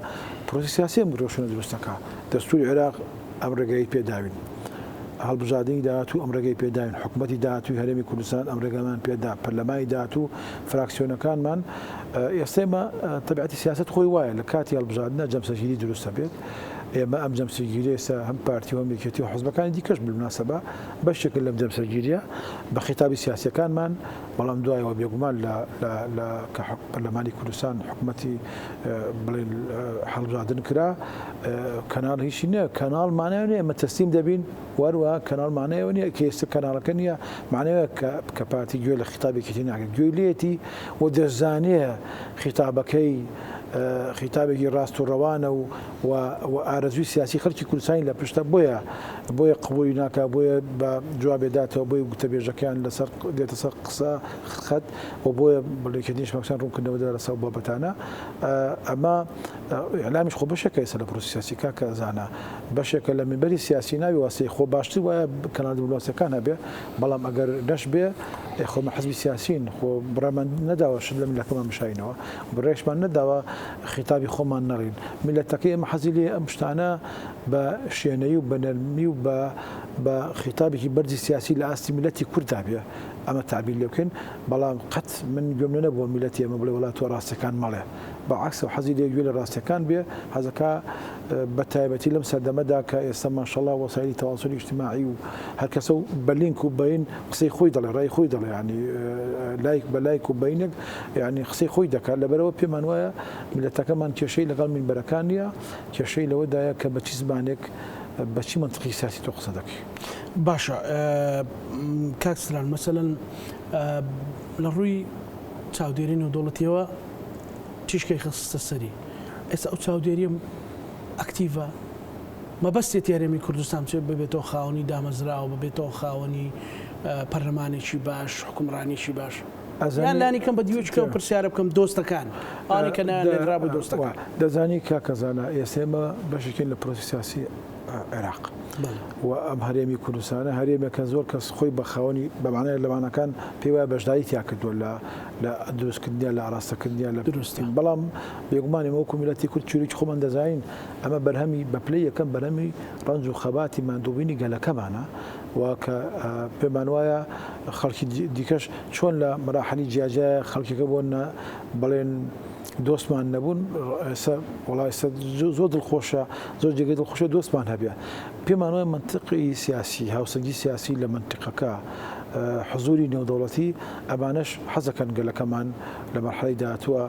پرۆسی سیاسی ئەم ڕێوشوێنە دروست دەکا دەستوری عێراق ئەم ڕێگەی پێداوین هەڵبژاردنی داهاتوو ئەم ڕێگەی پێداوین حکومەتی داهاتووی هەرێمی کوردستان ئەم ڕێگەمان پێدا پەرلەمانی داهاتوو فراکسیۆنەکانمان ئێستا ئێمە تەبعەتی سیاسەت خۆی وایە لە کاتی هەڵبژاردنە جەمسەگیری دروست دەبێت ئێمە ئەم جەمسەگیریە ئێستا هەم پارتی و هەم یەکێتی و حزبەکانی دیکەش بالمناسبە بەشێکن لەم جەمسەرگیریە بە خیتابی سیاسیەکانمان، بەڵام دوایەوە بێگومان لە لە لە کە پەرلەمانی کوردستان حکومەتی بڵێن هەڵبژاردن کرا کەناڵ هیچی نییە کەناڵ مانای نییە ئێمە تەسلیم دەبین وەروە کەناڵ مانای ئەوە نییە کە ئێستا کەناڵەکە نییە مانای کە کە پارتی گوێ لە خیتابێکی ناگرێت گوێی لێتی و دەزانێ خیتابەکەی خیتابێکی ڕاست و ڕەوانە و و ئارەزووی سیاسی خەڵکی کوردستانی لە پشتە بۆیە بۆیە قبولی ناکا بۆیە بە جوابێ داتەوە بۆیە گوتەبێژەکەیان لەسەر دێتە سەر قسە خەت و بۆیە بڵێکردنیش مەکسان ڕوونکردنەوە دەدا لەسەر بابەتانە ئەمە ئیعلامیش خۆ بەشێکە ئێستا لە پرۆسی سیاسی کاکە زانا بەشێکە لە منبەری سیاسی ناوی واسەی خۆ باشتر وایە کەناڵ دیبلۆماسیەکان هەبێ بەڵام ئەگەر نەشبێ خۆ مە حزبی سیاسین خۆ بڕێمان نەداوە شت لە میللەتەکەمان بشارینەوە بڕێشمان نەداوە خیتابی خۆمان نەڵێین میللەتەکەی ئێمە حەزی لێیە ئەم شتانە بە شێنەیی و بە نەرمی و بە بە خیتابێکی بەرزی سیاسی لە ئاستی میللەتی کورددا بێ ئەمە تەعبیر لێ بکەین بەڵام قەت من گوێم لێ نەبووە میللەتی ئێمە بڵێ وەڵا تۆ ڕاستیەکان مەڵێ بە عەکسەوە حەزی لێ گوێ لە ڕاستیەکان بێ حەزەکا بە تایبەتی لەم سەردەمەدا کە ئێستا ماشەڵا وەسایلی تەواسولی ئیجتیماعی و هەر کەسە و بە لینک و بەین قسەی خۆی دەڵێ ڕای خۆی دەڵێ یانی لایک بە لایک و بەینێک یانی قسەی خۆی دەکات لەبەرئەوە پێمان وایە میللەتەکەمان کێشەی لەگەڵ مینبەرەکان نییە کێشەی لەوەدایە کە بە چی زمانێک بە چی مەنتقی سیاسی تۆ قسە دەکەی. باشە کاک سلان مەسەلەن لە ڕووی چاودێری نێودەوڵەتیەوە تیشکێک خستە سەری ئێستا ئەو چاودێریە. ئەکتیڤە مەبەستێتی هەرێمی کوردستان بچێت ببێتەوە خاوەنی دامەزراوە، ببێتەوە خاوەنی پەرلەمانێکی باش، حوکمڕانییەکی باش. یان ئەزانی لانی کەم بە دیوێکی کەوە پرسیارە بکەم دۆستەکان، ئەوانەی کە ناویان لێنرابوو دۆستەکان. دەزانی کاکە زانا ئێستا ئێمە بەشێکین لە پرۆسەی سیاسی عێراق و ئەم هەرێمی کوردستانە هەرێمێکە زۆر کەس خۆی بە خاوەنی بە مانای لە ماناکان پێی وایە بەشداری تیا کردووە لە لە دروستکردنیا لە ئاراستەکردنیا لە دروستە. بەڵام بێگومان ئێمە وەکو میللەتی کورد چیرۆکی خۆمان دەزانین ئەمە بەرهەمی بە پلەی یەکەم بەرهەمی ڕەنج و خەباتی ماندووبوونی گەلەکەمانە و کە پێمان وایە خەڵکی دیکەش چۆن لە مەراحلی جیاجیایە خەڵکیەکە بۆ بڵێن دۆستمان نەبوون ئێستا وڵا ئێستا زۆر دڵخۆشە زۆر جێگەی دڵخۆشە دۆستمان هەبێ پێمان وایە منطقی سیاسی هاوسەنگی سیاسی لە منطقەکە حزوری نێودەوڵەتی ئەمانەش حەزەکەن گەلەکەمان لە مەرحەلەی داهاتووە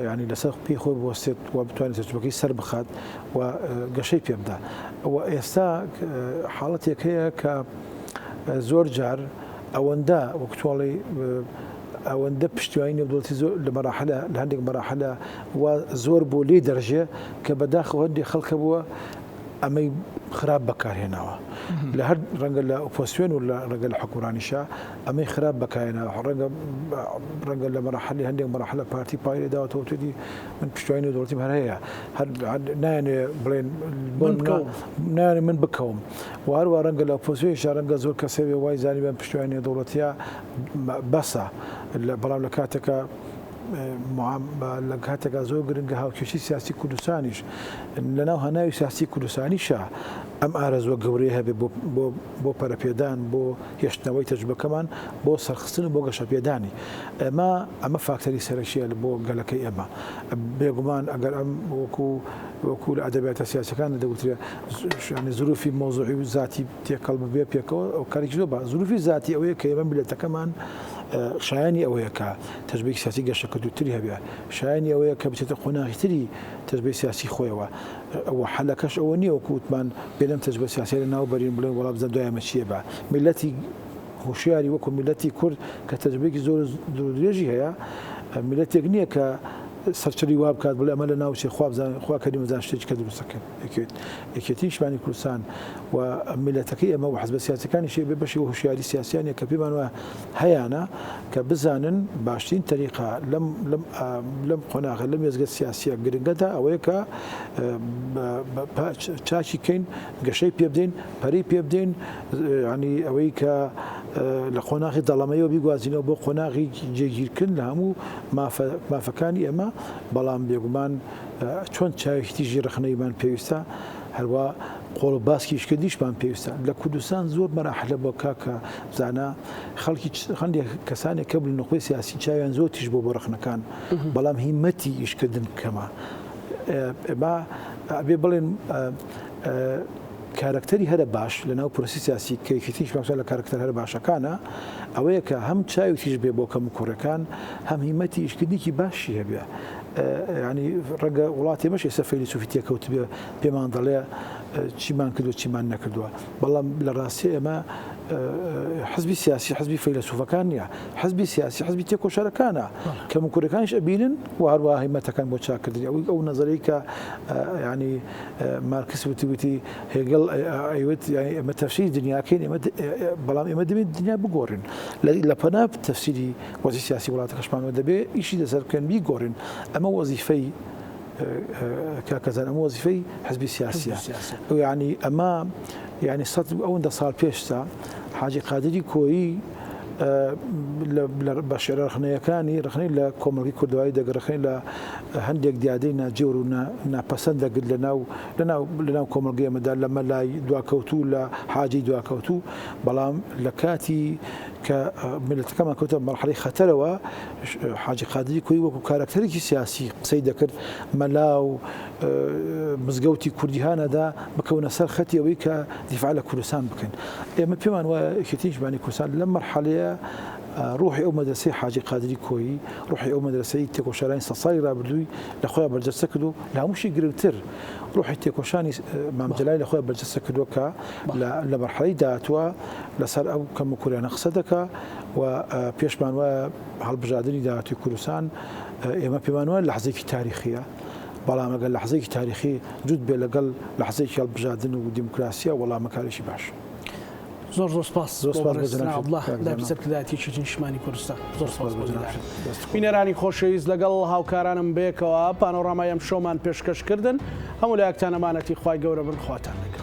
یانی لەسەر پێی خۆی بوەستێت و بتوانێت تەجروبەکەی سەر بخات و گەشەی پێ بدا و ئێستا حاڵەتێک هەیە کە زۆر جار ئەوەندە وەک تۆڵی ئەوەندە پشتیوانی نێودەوڵەتی زۆر لە مەراحلە لە هەندێک مەراحلە و زۆر بۆ لێ دەرژێ کە بەداخەوە هەندێک خەڵکە بووە ئەمەی خراپ بەکارهێناوە لە هەر ڕەنگە لە ئۆپۆسیۆن و لە ڕەنگە لە حکومڕانیشە ئەمەی خراپ بەکارهێناوە ڕەنگە ڕەنگە لە مەراحلی هەندێک مەراحلە پارتی پای لێ داوەتەوە توێتی من پشتیوانی نێودەوڵەتیم هەر هەیە هەر نایەنێ بڵێن من بکەوم نایەنێ من بکەوم و هەروە ڕەنگە لە ئۆپۆزیسیۆنیشا ڕەنگە زۆر کەس هەبێ وای زانیبێ ئەم پشتیوانی نێودەوڵەتیە بەسە بەڵام لە کاتێکا لە کاتێکا زۆر گرنگە هاوکێشەی سیاسی کوردستانیش لەناو هەناوی سیاسی کوردستانیشا ئەم ئارەزووە گەورەیە هەبێ بۆ پەرەپێدان بۆ هێشتنەوەی تەجروبەکەمان بۆ سەرخستن و بۆ گەشەپێدانی ئێمە ئەمە فاکتەری سەرەکیە بۆ گەلەکەی ئێمە بێگومان ئەگەر ئەم وەکو وەکو لە ئەدەبیاتە سیاسەکان دەگوترێ زروفی مەوزوعی و زاتی تێکەڵ ببێ پێکەوە ئەو کارێکی زۆر باش زروفی زاتی ئەوەیە کە ئێمە میللەتەکەمان شایانی ئەوەیە کە تەجروبەیەکی سیاسی گەشەکردووتری هەبێ شایانی ئەوەیە کە بچێتە قۆناغی تری تەجروبەی سیاسی خۆیەوە و حەلەکەش ئەوە نییە وەکو وتمان بێ لەم تەجروبە سیاسیە لە ناو بەرین بڵێن وەڵا بزانە دوای ئەمە چییە بە میللەتی هۆشیاری وەکو میللەتی کورد کە تەجروبەیەکی زۆر دوور و درێژی هەیە میللەتێک نییە کە سەرچڕی وا بکات بڵێ ئەمە لە ناو چێ خوا بزانێ خوا کەریم بزانێ شتێکی کە دروست دەکەن یەکێتی نیشتمانی کوردستان و میللەتەکەی ئێمە و حزبە سیاسیەکانیش بێ بەشی هۆشیاری سیاسیانە کە پێمان وایە هەیانە کە بزانن باشترین تەریقە لەم لەم لەم قۆناغە لەم وێستگە سیاسیە گرنگەدا ئەوەیە کە چاکی کەین گەشەی پێ بدەین پەرەی پێ بدەین ینی ئەوەی کە لە قۆناغی دەڵەمەیەوە بیگوازینەوە بۆ قۆناغی جێگیرکردن لە هەموو مافەکانی ئێمە بەڵام بێگومان چۆن چاوێکی تیژی ڕەخنەیمان پێویستە هەروا قۆڵ و باسکی ئیشکردنیشمان پێویستە لە کوردستان زۆر مەراحلە بۆ کاکە زانا خەڵکی هەندێک کەسانێک کە بن نخبەی سیاسی چاویان زۆر تیژ بۆ بۆ ڕەخنەکان بەڵام هیمەتی ئیشکردن کەمە ئێمە ئەبێ بڵێن کارەکتەری هەرە باش لە ناو پرۆسی سیاسی کە یەکێتیش باشە لە کارەکتەر هەرە باشەکانە ئەوەیە کە هەم چاوی تیژ بێ بۆ کەم و کوڕەکان هەم هیمەتی ئیشکردنێکی باشی هەبێ ینی ڕەنگە وڵاتی مەش ئێستا فەیلسوفی تێکەوت بێ پێمان دەڵێ چیمان کردو چیمان نەکردووە بەڵام لە ڕاستی ئێمە حزبی سیاسی حزبی فەیلسوفەکان نییە حزبی سیاسی حزبی تێکۆشەرەکانە کەم و کوڕەکانیش ئەبینن و هەروە هیمەتەکان بۆ چاکردنی ئەوەی ئەو نەزەرەی کە ینی مارکس وتی وتی هێگڵ ئەیوت ئێمە تەفسیری دنیاکەین ئێمە بەڵام ئێمە دەبێت دنیا بگۆڕین لە پەنا تەفسیری وەزی سیاسی وڵاتەکەشمانەوە دەبێ ئیشی لەسەر بکەن بیگۆڕین ئەمە وەزیفەی کاکەزان ئەمە وەزیفەی حزبی سیاسیە ینی ئەمە ینی سە ئەوەندە ساڵ پێشتا حاجی قادری کۆیی بە شعرە ڕەخنەیەکانی ڕەخنەی لە کۆمەڵگەی کوردەواری دەگرت، ڕەخنەی لە هەندێک دیاردەی ناجێور و ناپەسەند دەگرت لەناو لەناو لەناو کۆمەڵگەی ئێمەدا لە مەلای دواکەوتوو لە حاجی دواکەوتوو، بەڵام لە کاتی کە میللەتەکەمان کەوتە مەرحەلەی خەتەرەوە حاجی قادری کۆیی وەکو کارەکتەرێکی سیاسی قسەی دەکرد مەلا و مزگەوتی کوردی هانەدا بکەونە سەر خەتی ئەوەی کە دیفاع لە کوردستان بکەن. ئێمە پێمان وایە یەکێتی نیشتمانی کوردستان لەم مەرحەلەیە ڕوحی ئەو مەدرەسەی حاجی قادری کۆیی، ڕوحی ئەو مەدرەسەی تێکۆشەرانی سەد ساڵی ڕابردووی لە خۆیان بەرجەستە کرد و لە هەمووشی گرنگتر ڕوحی تێکۆشانی مام جەلالی لە خۆیان بەرجەستە کردووە کە لە مەرحەلەی داهاتووە لەسەر ئەو کەموکوریانە قسە دەکا و پێشمان وایە هەڵبژاردنی داهاتووی کوردستان ئێمە پێمان وایە لەحزەیەکی تاریخییە. بەڵام ئەگەر لەحزەیەکی تاریخی جووت بێ لەگەڵ لەحزەیەکی هەڵبژاردن و دیموکراسیە وەڵامە کارێکی باش. زۆر زۆر سپاس زۆر سپاس بۆ جەنابت نائوبی سەرکردایەتی یەکێتی نیشتمانی کوردستان زۆر سپاس بۆ دیدارت. بینەرانی خۆشەویست لەگەڵ هاوکارانم بەیەکەوە پانۆرامای ئەمشەومان پێشکەش کردن هەموو لایەکتان ئەمانەتی خوای گەورە بن خواتان لەگەڵ.